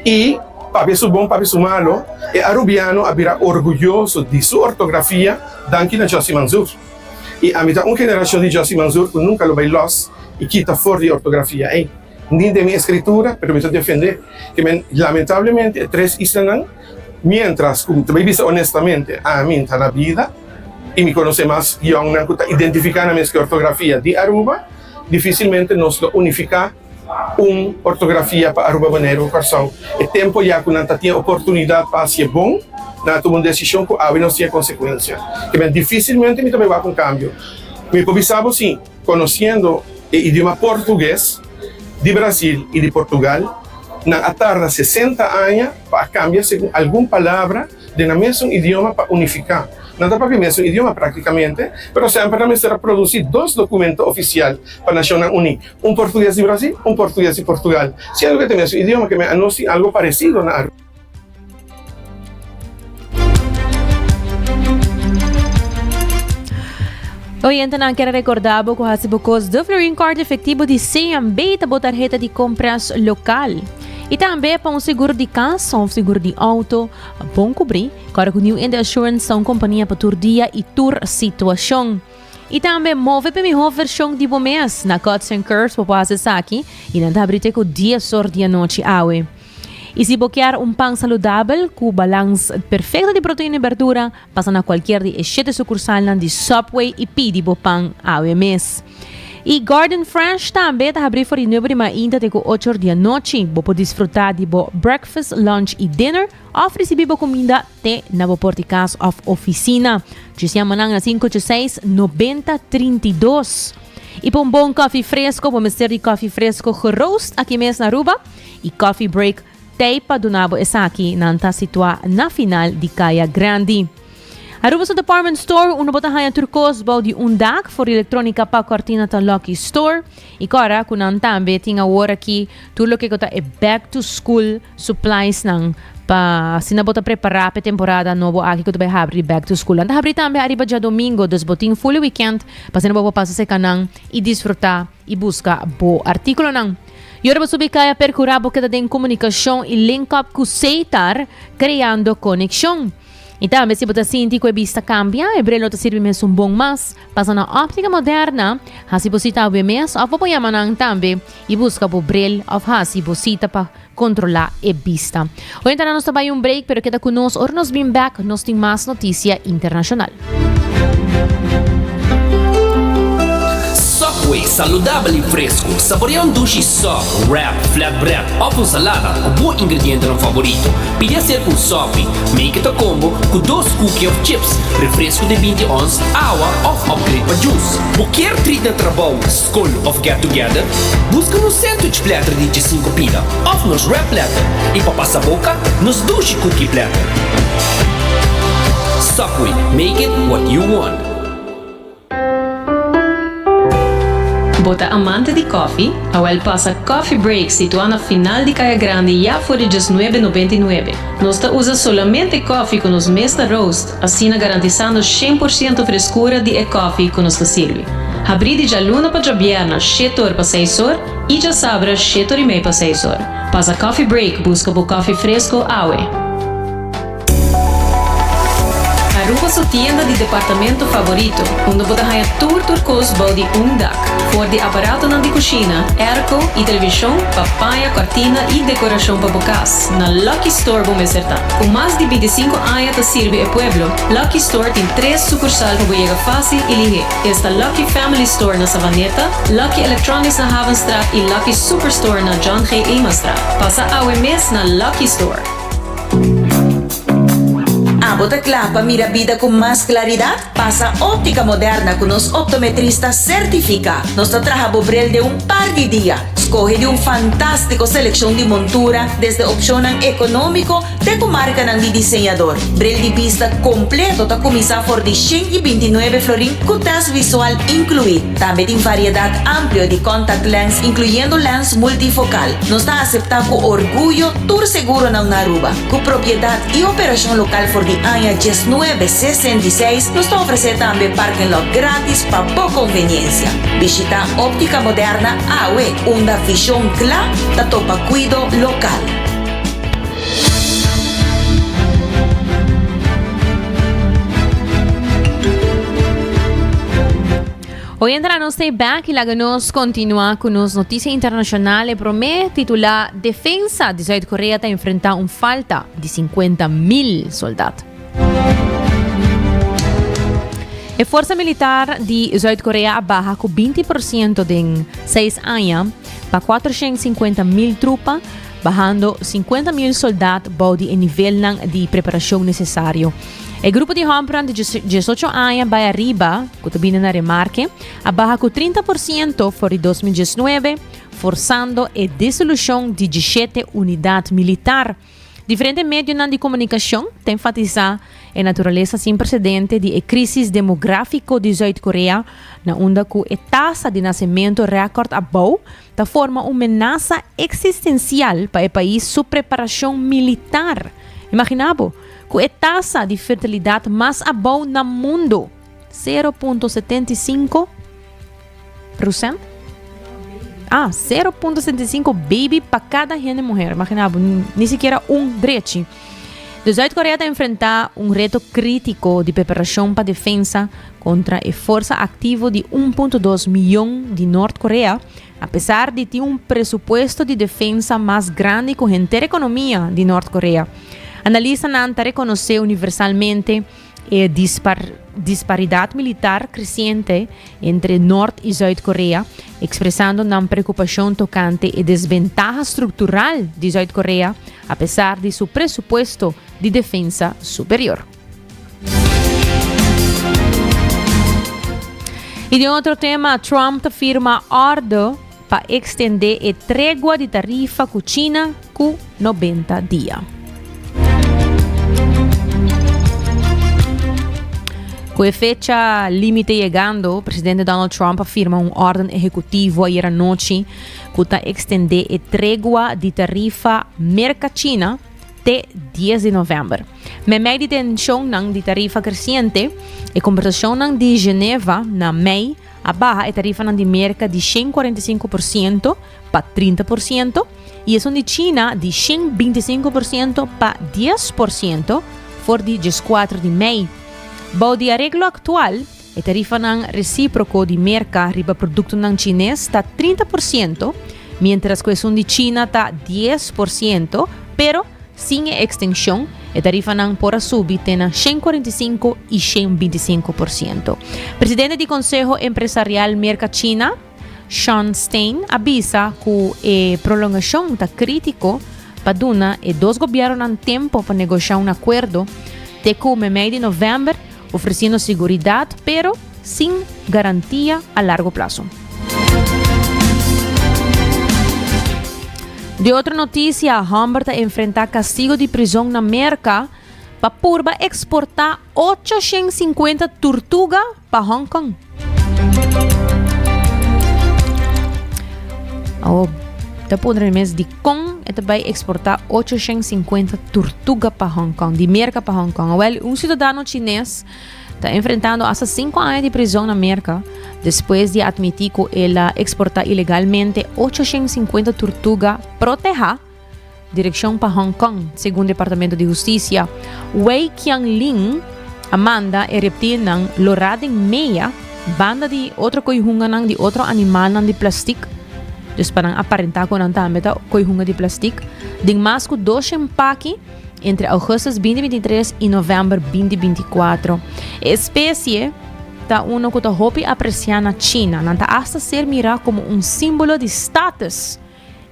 I, papia su bon, papia su malo, e arubiano a bira orguyoso di su ortografia danki na Jossy Manzoor. I ami ta un generashon di Jossy Manzoor ku nunka lo bai lòs i kita for di e ortografia ei. Ni den mi eskritura, pero mi ta defendé. Ke men, lamentablemente, e tres islanan, miéntras ku mi ta bai bisa onestamente, ami ta na bida i mi konosé mas yòngnan ku ta identifiká nan mes ku e ortografia di Aruba, difisilmente nos lo unifiká. Un ortografia pa Aruba, Boneiru ku Kòrsou. E tempu ya ku nan ta tin e oportunidat pa hasi e bon, nan a tuma un desishon ku awe nos tin e konsekuensia. Ke men difisilmente mi ta bai wak un kambio. Mi por bisa bo si, konosiendo e idioma portugues di Brasil i di Portugal, nan a tarda sesenta aña pa a kambia segun algun palabra den nan mesun idioma pa unifiká. Nan ta papia mesun idioma praktikamente, pero semper nan mester a produsí dos dokumento ofisial pa Nashonnan Uní. Un portugues di Brasil, un portugues di Portugal. Siendo ke ta mesun idioma, ke men anos tin algo paresido na Aruba. Oyentenan kier a recorda bo cu haci bo cos de Florin Card efectivo di CMB ta bo tarheta di compras local. Y tambe pa un seguro di cas of seguro di auto bon cubri, corda cu New India Assurance ta un compania pa tur dia y tur situacion. I tambe move p'e mihó vershon di bo mes. Na Cuts and Curves bo por hasi esaki i nan ta habri te ku dies or di anochi awe. Y si bo kier un pan saludabel cu balans perfecto di proteina y berdura, pasa na cualkier di e shete sucursalnan di Subway y pidi bo pan awe mes. Y Garden Fresh tambe ta habri for di nuebe di mainta te cu ocho or di anochi. Bo por disfruta di bo breakfast, lunch y dinner of ricibi bo cuminda te na bo por di cas of oficina. Djis yama nan na 586 90 32. Y pa un bon koffie fresco, bo mester di koffie fresco geroost aki mes na Aruba. Y Coffee Break tei pa duna bo esaki. Nan ta situa na final di Caya Grandi. Aruba su department store unda bo ta haña tur kos bou di un dak, for di electronica pa cortina ta Lucky Store. Y cora cu nan tambe tin awor aki tur loke cu ta e back to school supplies nan pa asina bo ta prepara pa e temporada nobo aki cu ta bay habri di back to school. Nan ta habri tambe ariba djadomingo, dus bo tin full weekend pa asina bo por pasa seca nan y disfruta y busca bo articulonan. Y ora bo subi caya percura bo keda den comunicacion y link up cu Setar creando conexion. Y tambe si bo ta sinti cu e bista cambia, e bril no ta sirbi mes un bon mas, pasa na Optica Moderna, haci bo cita awe mes of bo por yama nan tambe y busca bo bril of haci bo cita pa controla e bista. Hoy entrada nos ta bay un break pero keda cu nos ora nos bin back nos tin mas noticia internacional. Subway, saludabel y fresco. Saborea un dushi sub, wrap, flatbread of un salada cu bo ingredientenan favorito. Pidi hacer un Subway. Make it a combo cu dos cookie of chips, refresco di 20 ons, awa of upgrade pa juice. Bo kier treat na trabou, scol of get together? Busca nos sandwich platter di 15 pida of nos wrap platter y pa pasa boca, nos dushi cookie platter. Subway, make it what you want. Bo ta amante di koffie? Awel pasa Coffee Break situá na final di Kaya Grandi ya for di djesnuebe nobenta i nuebe. Nos ta usa solamente koffie ku nos mes ta roast, asina garantisando 100% freskura di e koffie ku nos ta sirbi. Habrí di djaluna pa djabièrna shete or pa seis or i djasabra shete or i mei pa seis or. Pasa Coffee Break buska bo koffie fresko awe. Aruba su tienda di departamento favorito, unda bo ta haña tur tur kos bou di un dak. For di aparatonan di kushina, airco i televishon pa paña, kòrtina i dekorashon pa bo kas, na Lucky Store bo mester ta. Ku mas di bintisinku aña ta sirbi e pueblo, Lucky Store tin tres sukursal pa bo yega fásil i lihé. Esta Lucky Family Store na Savaneta, Lucky Electronics na Havenstraat i Lucky Superstore na John G. Emastraat. Pasa awe mes na Lucky Store! Abo ta kla pa mira bida ku mas klaridat? Pasa Óptica Moderna ku nos optometrista sertifiká. Nos ta traha bo bril den un par di dia. Skohe di un fantástiko selekshon di montura, desde opshonnan ekonómiko te ku markanan di diseñador. Bril di bista kompleto ta kuminsá for di 129 florin ku tèst visual inkluí. Tambe tin variedat amplio di contact lens inkluyendo lens multifokal. Nos ta aseptá ku orguyo tur seguronan na Aruba. Ku propiedat i operashon lokal for di aña 1966, nos ta ofresé tambe parking lot gratis pa bo konveniensia. Bishitá Óptica Moderna awe, unda vishon kla ta topa kuido lokal. Hoy entra nos stay back y laga nos continua cu nos noticia internacional. E prome titula Defensa di Zuid-Korea ta enfrenta un falta di 50 mil soldat. E forsa militar di Zuid-Korea a baha cu 20% den seis aña pa 450 mil trupa, bahando 50 mil soldat bou di e nivelnan di preparacion necesario. E grupo di hòmbernan di diesocho aña bai ariba, ku ta bini na remarke, a baha ku 30 por siento for di 2019, forsando e disolushon di diesshete unidat militar. Diferente medionan di komunikashon ta enfatisá e naturalesa sin presedente di e krísis demográfiko di Zuid-Korea, na unda ku e tasa di nasementu rèkòrt abou ta forma un menasa eksistensial pa e pais su preparashon militar. Imaginá bo! Ku e tasa di fertilidat mas abou na mundu, 0.75 prosent, ah, 0.75 baby pa kada hende muher. Imagina bo, ni sikiera un drechi. De Zuid-Korea ta enfrentá un reto krítiko di preparashon pa defensa kontra e forsa aktivo di 1.2 miyon di Nort-Korea. apesar di tin un presupuesto di defensa mas grandi ku henter ekonomia di Nort Korea. Analistanan ta rekonosé universalmente e disparidat militar kresiente entre Nort i Zuid Korea, ekspresando nan preokupashon tokante e desbentaha struktural di Zuid Korea apesar di su presupuesto di defensa superior. I den otro tema, Trump ta firma orde pa ekstendé e tregua di tarifa ku China ku 90 dia. Ku e fecha límite yegando, presidente Donald Trump a firma un órden ehekutivo ayer anochi ku ta ekstendé e tregua di tarifa Merka-China te 10 di novèmber. Meimei di tenshonnan di tarifa kresiente, e kombersashonnan di Geneva na mei A baha e tarifanan di Merka di 145% pa 30% i esun di China di 125% pa 10% for di 14 di mei. Bou di areglo aktual, e tarifanan resíproko di Merka riba produktonan chines ta 30%, miéntras ku esun di China ta 10%, pero Sin e ekstenshon, e tarifanan por a subi te na 145 i 125%. Presidente di Konseho Empresarial Merka-China, Sean Stein, a bisa ku e prolongashon ta krítiko pa duna e dos gobièrnunan tempu pa negoshá un akuerdo te ku meimei di novèmber, ofresiendo siguridat pero sin garantia a largo plaso. Di otro noticia, homber ta enfrenta castigo di prizon na Merca pa purba exporta 850 turtuga pa Hong Kong. Oh, ta puntra mi mes di con e ta bay exporta 850 turtuga pa Hong Kong, di Merca pa Hong Kong. Wel, un ciudadano chines Ta enfrentando hasta 5 aña di prizon na Merka despues di a atmití ku el a eksportá ilegalmente 850 turtuga protehá direkshon pa Hong Kong, segun Departamento di Hustisia. Wei Qianlin a manda e reptilnan lorá den meya banda di otro koihunganan di otro animalnan di plastik, dus pa nan aparentá ku nan tambe ta koihunga di plastik, den mas ku 200 paki. Entre augustus 2023 y november 2024. E especie ta uno cu ta hopi aprecia na China. Nan ta hasta ser mira como un simbolo di status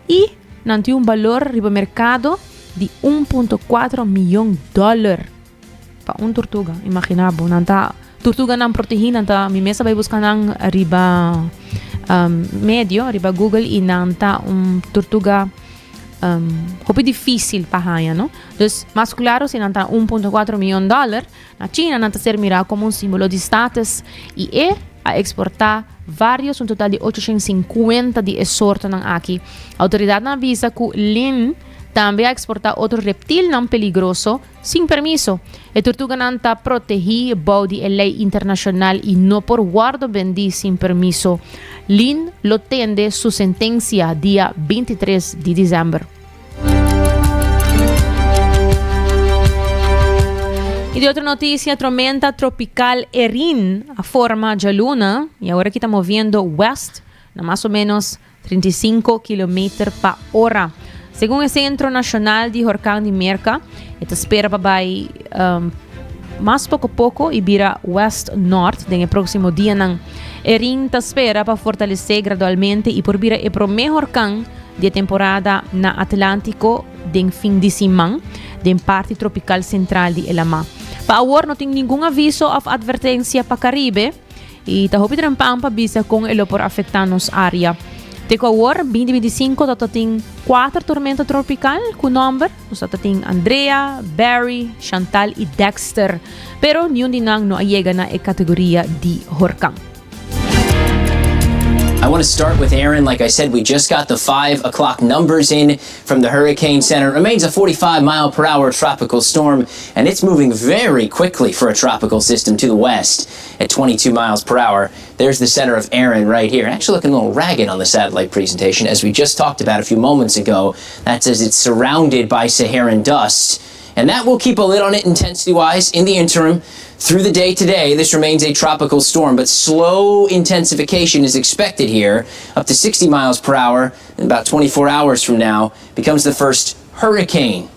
y nan tin un balor riba mercado di 1.4 miyon dollar pa un tortuga. Imagina bo, nan ta tortuganan protegi, nan ta mi mes a bay busca nan riba um, medio, riba Google y nan ta un tortuga Um, hopi difícil pa haña, no? Dus, mas claro, si nan ta 1.4 miljoen dollar, na China nan ta ser mirá como un símbolo di status y e a exportá varios, un total di 850 di e soortonan aki. Autoridadnan a bisa cu Lin tambe a exportá otro reptilnan peligroso Sin permiso. E turtuganan ta protehí bou di e lei internashonal i no por wòrdu bendí sin permiso. Lin lo tende su sentensia dia 23 di desèmber. I di otro notisia, tromenta tropikal Erin a forma djaluna i awor aki ta moviendo west na mas o ménos 35 kilometer pa ora. Segun e Sentro Nashonal di Horkan di Merka, e ta spera pa bai um, mas poko poko i bira west-nort den e próksimo dianan. Erin ta spera pa fortalesé gradualmente i por bira e promé horkan di e temporada na Atlántiko den fin di siman den parti tropikal sentral di e lamá. Pa awor no tin ningun aviso òf atvertensia pa Karibe. I ta hopi trempan pa bisa kon e lo por afektá nos área. Te ku awor, 2025 ta ta tin kuater tormenta tropikal ku nòmber. Nos ta ta tin Andrea, Barry, Chantal i Dexter. Pero niun di nan no a yega na e kategoria di horkan. I want to start with Aaron. Like I said, we just got the 5 o'clock numbers in from the Hurricane Center. It remains a 45 mile per hour tropical storm, and it's moving very quickly for a tropical system to the west at 22 miles per hour. There's the center of Erin right here. Actually looking a little ragged on the satellite presentation, as we just talked about a few moments ago. That's as it's surrounded by Saharan dust. And that will keep a lid on it intensity wise in the interim. Through the day today, this remains a tropical storm, but slow intensification is expected here, up to 60 miles per hour in about 24 hours from now, becomes the first hurricane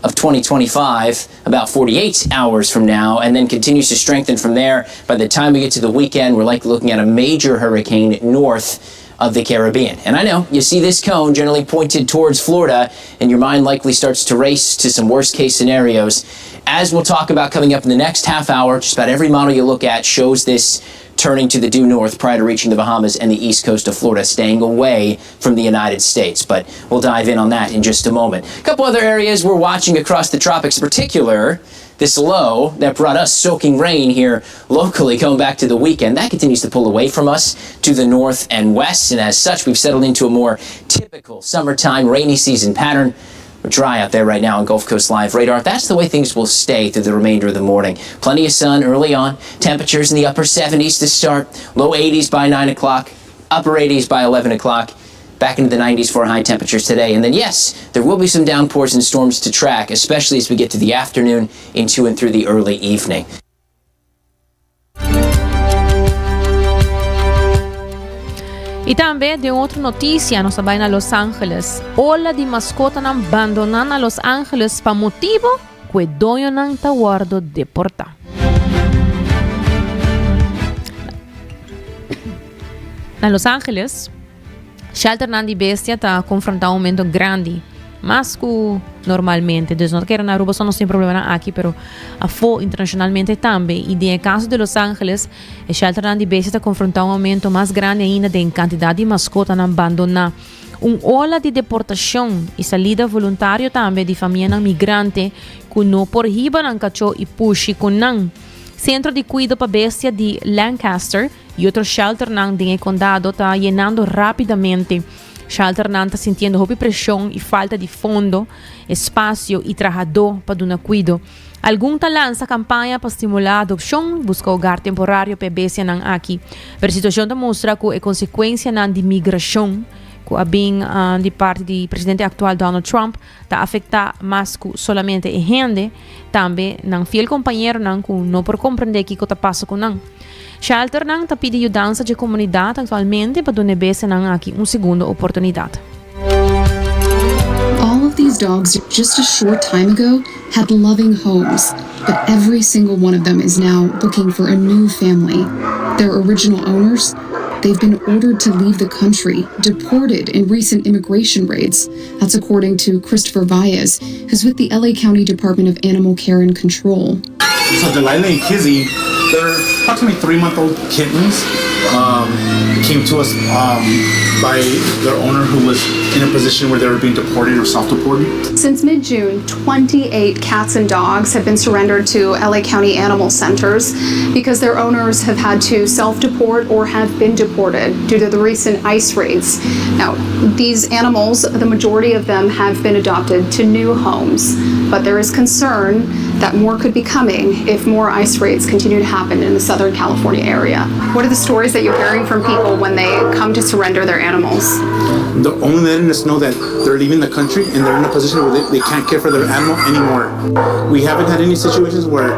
of 2025 about 48 hours from now and then continues to strengthen from there. By the time we get to the weekend, we're likely looking at a major hurricane north of the Caribbean. And I know you see this cone generally pointed towards Florida, and your mind likely starts to race to some worst case scenarios. As we'll talk about coming up in the next half hour, just about every model you look at shows this turning to the due north prior to reaching the Bahamas and the east coast of Florida, staying away from the United States. But we'll dive in on that in just a moment. A couple other areas we're watching across the tropics, in particular, this low that brought us soaking rain here locally going back to the weekend. That continues to pull away from us to the north and west, and as such, we've settled into a more typical summertime rainy season pattern. We're dry out there right now on Gulf Coast Live Radar. That's the way things will stay through the remainder of the morning. Plenty of sun early on. Temperatures in the upper 70s to start, low 80s by 9 o'clock, upper 80s by 11 o'clock back into the 90s for high temperatures today. And then, yes, there will be some downpours and storms to track, especially as we get to the afternoon into and through the early evening. Y tambe, den otro noticia, nos ta bay na Los Angeles. Ola di mascotanan bandona na Los Angeles pa motibo cu e doñonan ta wordo deporta. Na Los Angeles, Shelternan di bestia ta konfrontá un oumento grandi, mas ku normalmente. Dus no ta kere na Aruba so nos tin problemanan aki, pero afó internashonalmente tambe. I den e kaso di Los Angeles, e shelternan di bestia ta konfrontá un oumento mas grandi ainda den kantidat di maskotanan bandoná. Un ola di deportashon i salida voluntario tambe di famianan migrante ku no por hiba nan kachó i pushi ku nan. Sentro di kuido pa bestia di Lancaster y otro shelternan den e condado ta yenando rapidamente. Shelternan ta sintiendo hopi presion y falta di fondo, espacio y trahadó pa duna cuido. Algun ta lansa campaña pa stimula adopcion, busca hogar temporario pa e bestianan aki. Pero e situacion ta mustra cu e consecuencianan di migracion cu a bin di parti di presidente actual Donald Trump ta afecta mas cu solamente e hende, tambe nan fiel compañeronan cu no por comprende kico ta pasa cu nan. Shelternan ta pidi yudansa dje comunidad actualmente pa duna e bestianan aki un segundo oportunidad. All of these dogs just a short time ago had loving homes, but every single one of them is now looking for a new family. Their original owners, they've been ordered to leave the country, deported in recent immigration raids. That's according to Christopher Valles, who's with the LA County Department of Animal Care and Control. So Delilah and Kizzy, they're approximately three-month-old kittens. Um, came to us um, by their owner who was in a position where they were being deported or self-deported. Since mid-June, 28 cats and dogs have been surrendered to LA County Animal Centers because their owners have had to self-deport or have been deported due to the recent ICE raids. Now, these animals, the majority of them have been adopted to new homes, but there is concern that more could be coming if more ICE raids continue to happen in the Southern California area. What are the stories that you're hearing from people when they come to surrender their animals? They're only letting us know that they're leaving the country and they're in a position where they, they can't care for their animal anymore. We haven't had any situations where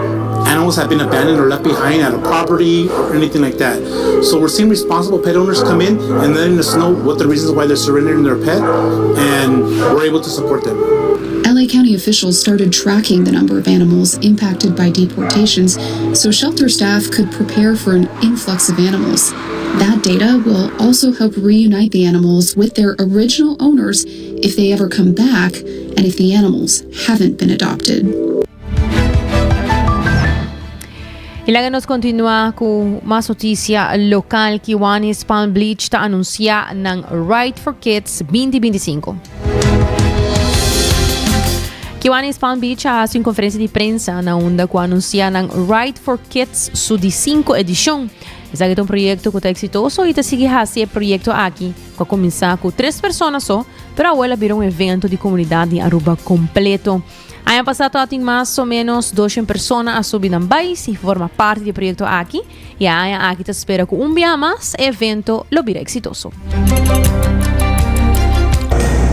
animals have been abandoned or left behind at a property or anything like that. So we're seeing responsible pet owners come in and letting us know what the reasons why they're surrendering their pet, and we're able to support them. LA County officials started tracking the number of animals impacted by deportations so shelter staff could prepare for an influx of animals. That data will also help reunite the animals with their original owners if they ever come back and if the animals haven't been adopted. Y laga nos continua cu mas noticia local. Kiwanis Palm Beach ta anuncia nan Ride for Kids 2025. Kiwanis Palm Beach a haci un conferencia di prensa na unda cu anuncia nan Ride for Kids su di 5 edicion. Esaki ta un proyecto cu ta exitoso y ta sigui haci e proyecto aki cu a cuminsa cu tres persona so, pero awor el a bira un evento di comunidad di Aruba completo. Aña pasá tabatin mas o ménos doshen persona a subi nan bais i forma parti di e proyekto aki, i e aña aki ta spera ku un biaha mas e evento lo bira eksitoso.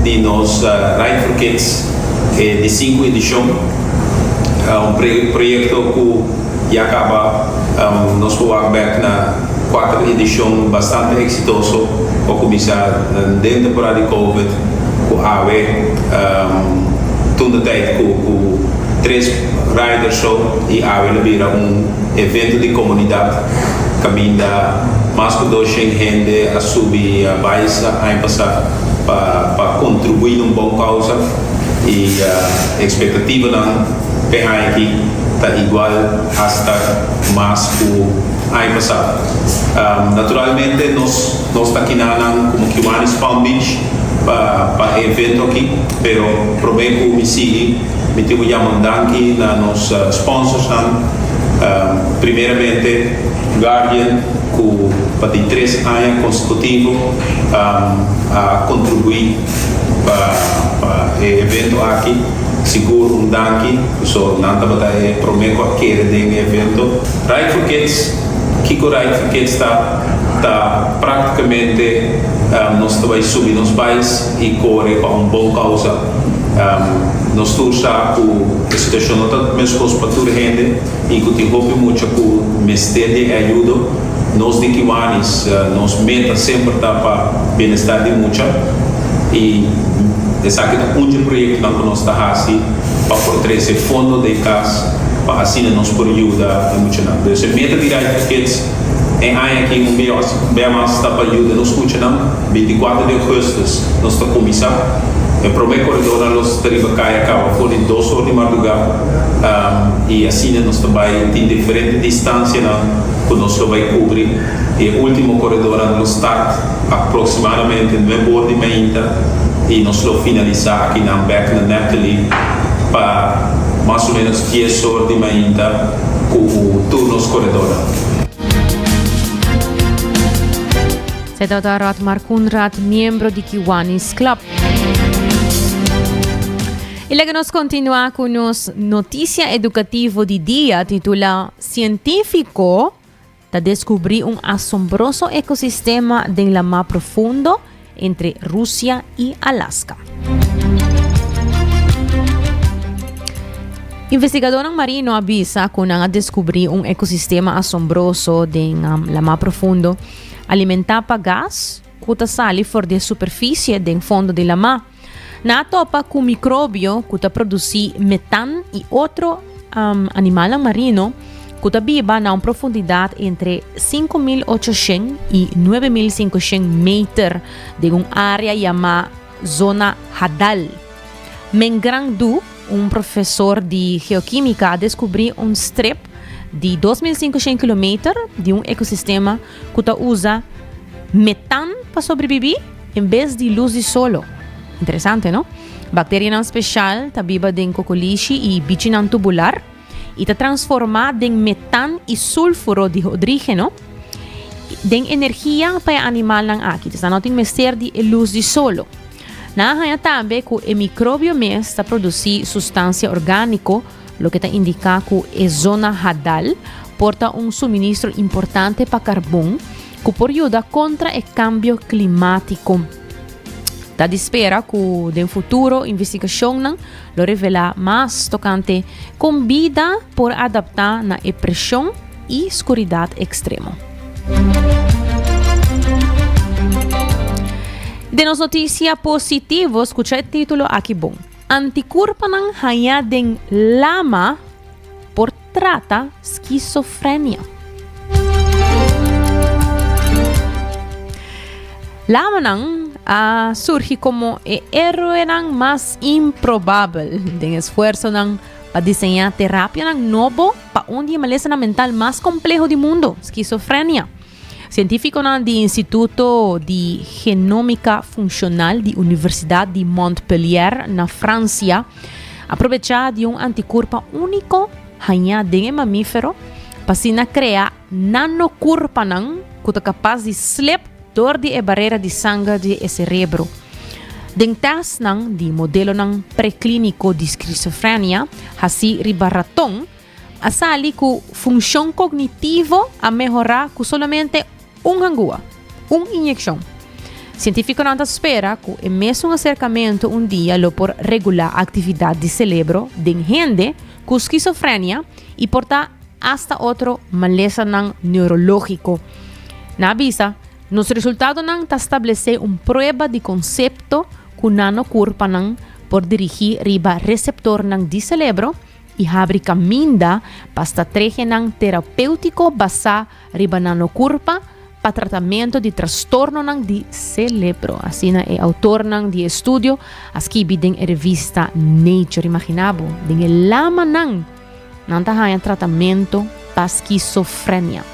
Di nos Ride for Kids e di sinku edishon. Un proyecto cu ya caba nos por wak bek na cuater edicion bastante exitoso cu a cuminsa den temporada di covid cu awe toen de tijd cu tres riders so y awe lo bira un evento di comunidad caminda mas cu doshen hende a subi bais aña pasa pa contribui na un bon causa y expectativanan p'e aña aki ta igual hasta mas cu aña pasa. Naturalmente nos nos ta kinanan como Kiwanis Palm Beach pa pa e evento aki, pero prome cu mi sigui mi tin cu yama un danki na nos sponsorsnan, primeramente Guardian cu pa di tres aña consecutivo a contribui pa pa e evento aki. Sigur un danki paso nan tabata e prome cu a kere den e evento. Ride for Kids, Kiko Ride for Kids ta? Ta practicamente nos ta bay subi nos bais y core pa un bon causa. Nos tur sa cu e situacion no ta mescos pa tur hende y cu tin hopi mucha cu mester di e ayudo. Nos di Kiwanis nos meta semper ta pa bienestar di mucha y esaki ta un dje proyectonan cu nos ta haci pa por trece fondo den cas pa asina nos por yuda e muchanan. Dus e meta di Ride for Kids e aña aki un bia mas ta pa yuda nos muchanan. 24 di augustus nos ta cuminsa. E prome coredornan los ta riba caya caba for di dos or di marduga y asina nos ta bay tin diferente distancianan. ku nos lo bai kubri e último koredornan lo start aproksimadamente nuebe or di mainta i nos lo finalisá akinan bèk na Neptali pa mas o ménos dies or di mainta ku tur nos koredornan. Esei tabata Rotmar Koenraad, miembro di Kiwanis Club. I laga nos kontinuá ku nos notisia edukativo di dia titulá Sientífiko ta deskubrí un asombroso ekosistema den lamá profundo entre Rusia i Alaska. Investigadónan marino a bisa ku nan a deskubrí un ekosistema asombroso den lamá profundo alimentá pa gas ku ta sali for di e superfisie den fondo di lamá. Nan a topa ku mikrobio ku ta produsí metan i otro animalnan marino ku ta biba na un profundidat entre 5800 i 9500 meter den un área yamá Zona Hadal. Mengran Du, un profesor di geokímika, a deskubrí un strip di 2500 kilometer di un ekosistema ku ta usa metan pa sobrebibí en bes di lus di solo. Interesante, no? Bakterianan speshal ta biba den kokolishi i bichinan tubular i ta transformá den metan i sulfuro di hodrígeno den energia pa e animalnan aki. Dus nan no tin mester di e lus di solo. Nan a haña tambe ku e mikrobio mes ta produsí sustansia orgániko, loke ta indiká ku e zona hadal por ta un suministro importante pa karbon ku por yuda kontra e kambio klimátiko. Ta di spera ku den futuro investigashonnan lo revelá mas tokante kon bida por adaptá na e preshon i skuridat ekstremo. Den nos notisia positivo, skucha e título aki bon. Antikurpanan hañá den lama por trata skisofrenia. Lamanan a surgi komo e héroenan mas improbabel den esfuersonan pa diseñá terapianan nobo pa un di e malesanan mental mas kompleho di mundu, skisofrenia. Sientífikonan di Instituto di Genómika Funshonal di Universidat di Montpellier na Fransia a probechá di un antikurpa úniko hañá den e mamífero pa asina krea nanokurpanan ku ta kapas di slep dor di e barera di sanger di e serebro. Den tèstnan di modelonan preklíniko di skizofrenia hasí riba raton, A sali ku funshon kognitivo a mehorá ku solamente un hangua, un inyekshon. Sientífikonan ta spera ku e mesun aserkamentu un dia lo por regulá aktividat di selebro den hende ku skizofrenia i por ta asta otro malesanan neurológiko. Nan a bisa, Nos resultadonan ta stablesé un prueba di konsepto ku nanokurpanan por dirigí riba reseptornan di selebro i habri kaminda pa strategianan terapéutiko basá riba nanokurpa pa tratamentu di trastornonan di selebro. Asina e outornan di e estudio a skibi den e revista Nature. Imaginá bo, den e lamanan nan ta haña tratamentu pa skizofrenia.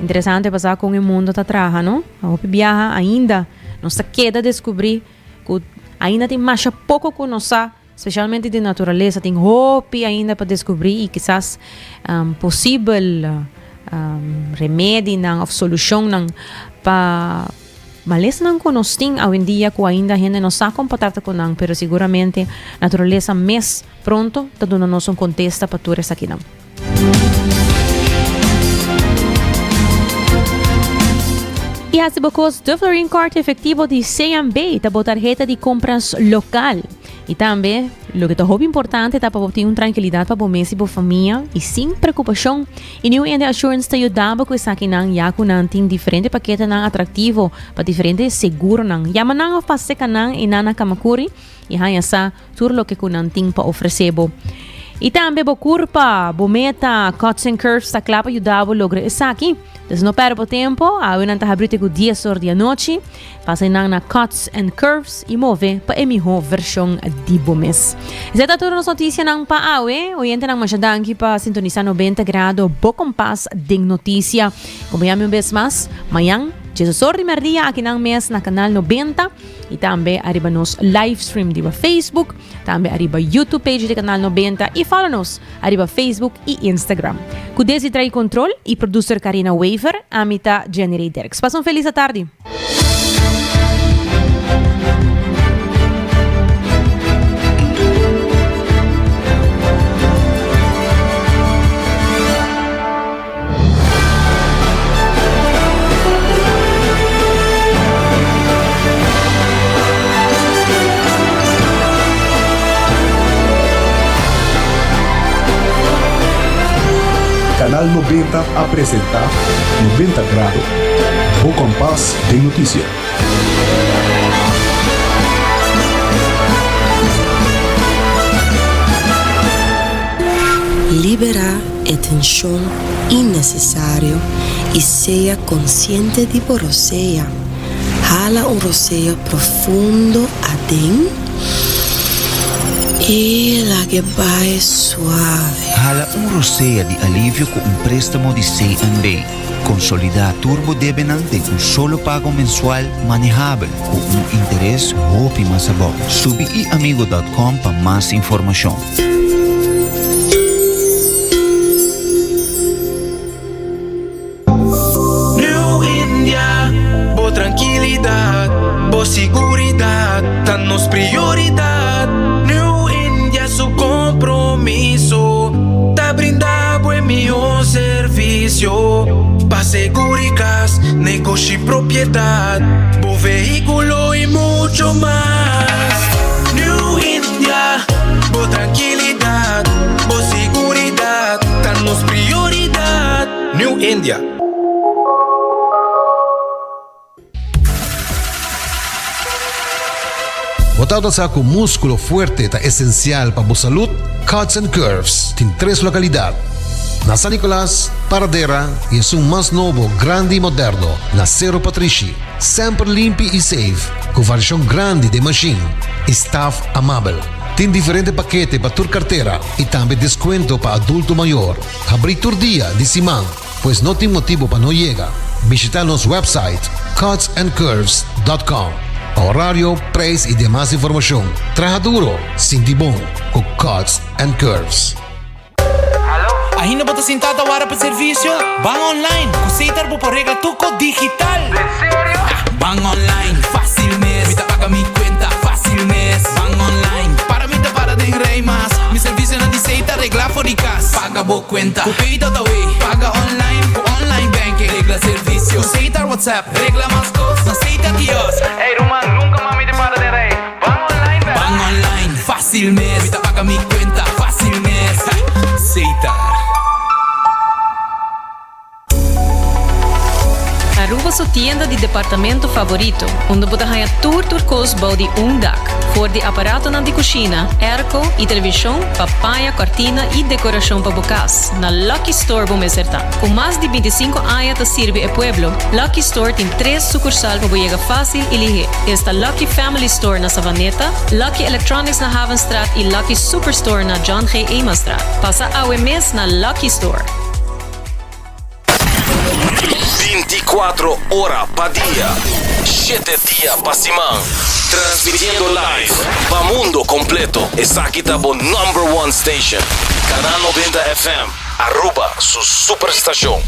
Interesante pa sa kon e mundo ta traha, no? Hopi biaha ainda nos ta keda deskubrí ku ainda tin masha poko ku nos sa, spesialmente di naturalesa. Tin hopi ainda pa deskubrí i kisas posibel remedinan òf solushonnan pa malesanan ku nos tin awendia ku ainda hende no sa kon pa trata ku nan, pero siguramente naturalesa mes pronto ta duna nos un kontesta pa tur esakinan. I hasi bo kos De Florin Card efektivo di CMB ta bo tarheta di kompras lokal. I tambe, loke ta hopi importante ta pa bo tin un trankilidat pa bo mes i bo famia i sin preokupashon. I New India Assurance ta yuda bo ku esakinan ya ku nan tin diferente paketenan atraktivo pa diferente seguronan. Yama nan òf pasa seka nan i nan na Kamakuri i haña sa tur loke ku nan tin pa ofresé bo. I tambe bo kurpa, bo meta, Cuts and Curves ta kla pa yuda bo logra esaki. Dus no pèrdè bo tempu, awe nan ta habri te ku dies or di anochi. Pasa einan na Cuts and Curves i move pa e mihó vershon di bo mes. Esei ta tur nos notisianan pa awe. Oyentenan masha danki pa sintonisá 90 Grado, bo kompas den notisia. Kompañá mi un bes mas mañan, djes or di mèrdia akinan mes na Kanal 90. Y tambe ariba nos live stream riba Facebook, tambe ariba YouTube page di Canal 90 y follow nos ariba Facebook y Instagram. Cu Desi trae control y producer Karina Wever, ami ta Jenny Ray Derks. Pasa un feliz atardi. Canal 90 a presenta 90 Grado, bo kompas den notisia. Liberá e tenshon innesesario i sea konsiente di bo rosea. Hala un rosea profundo aden i lag'e bai suave. Hala un rosea di alivio ku un préstamo di CNB. Konsolidá tur bo debenan den un solo pago mensual manehabel ku un interes hopi mas abou. Subi iamigo dòt kòm pa mas informashon. New India, bo trankilidat, bo siguridat ta nos prioridat. New India su kompromiso ta brinda bo e mihó servisio pa seguri kas, negoshi, propiedat, bo vehíkulo i mucho mas. New India, bo trankilidat, bo siguridat ta nos prioridat. New India. Bo tabata sa ku múskulo fuerte ta esensial pa bo salud? Cuts and Curves tin tres lokalidat, na San Nicolas, Paradera i esun mas nobo, grandi i moderno na Sero Patrishi. Semper limpi i safe, ku variashon grandi den mashin i staf amabel. Tin diferente pakete pa tur kartera i tambe deskuento pa adulto mayor. Habrí tur dia di siman, pues no tin motibu pa no yega. Bishita nos website cutsandcurves.com pa horario, prijs i demas informashon. Traha duro, sinti bon ku Cuts and Curves. Ainda bo ta sintá ta wara pa servisio? Ban online! Ku Setar bo por regla tur kos digital! Den serio? Ban online, fácil mes! Mi ta paga mi kuenta, fácil mes! Ban online, para mi ta para den rei mas! Mi servisionan di Setar regla for di kas! Paga bo kuenta ku Pay.awe! Paga online ku online banking! Regla servisio ku Setar WhatsApp! Regla mas kos na Setar Kiosk! Ey ruman, nunka mas mi ta para den rei! Ban online! di departamento favorito, unda bo ta haña tur tur kos bou di un dak. For di aparatonan di kushina, airco i televishon pa paña, kòrtina i dekorashon pa bo kas, na Lucky Store bo mester ta. Ku mas di bintisinko aña ta sirbi e pueblo, Lucky Store tin tres sukursal pa bo yega fásil i lihé. Esta Lucky Family Store na Savaneta, Lucky Electronics na Havenstraat i Lucky Superstore na John G. Emanstraat. Pasa awe mes na Lucky Store. 24 ora pa dia, 7 dia pa siman. Transmitiendo live pa mundo completo. Esaki ta bo number one station. Canal 90 FM, Aruba, su superstacion.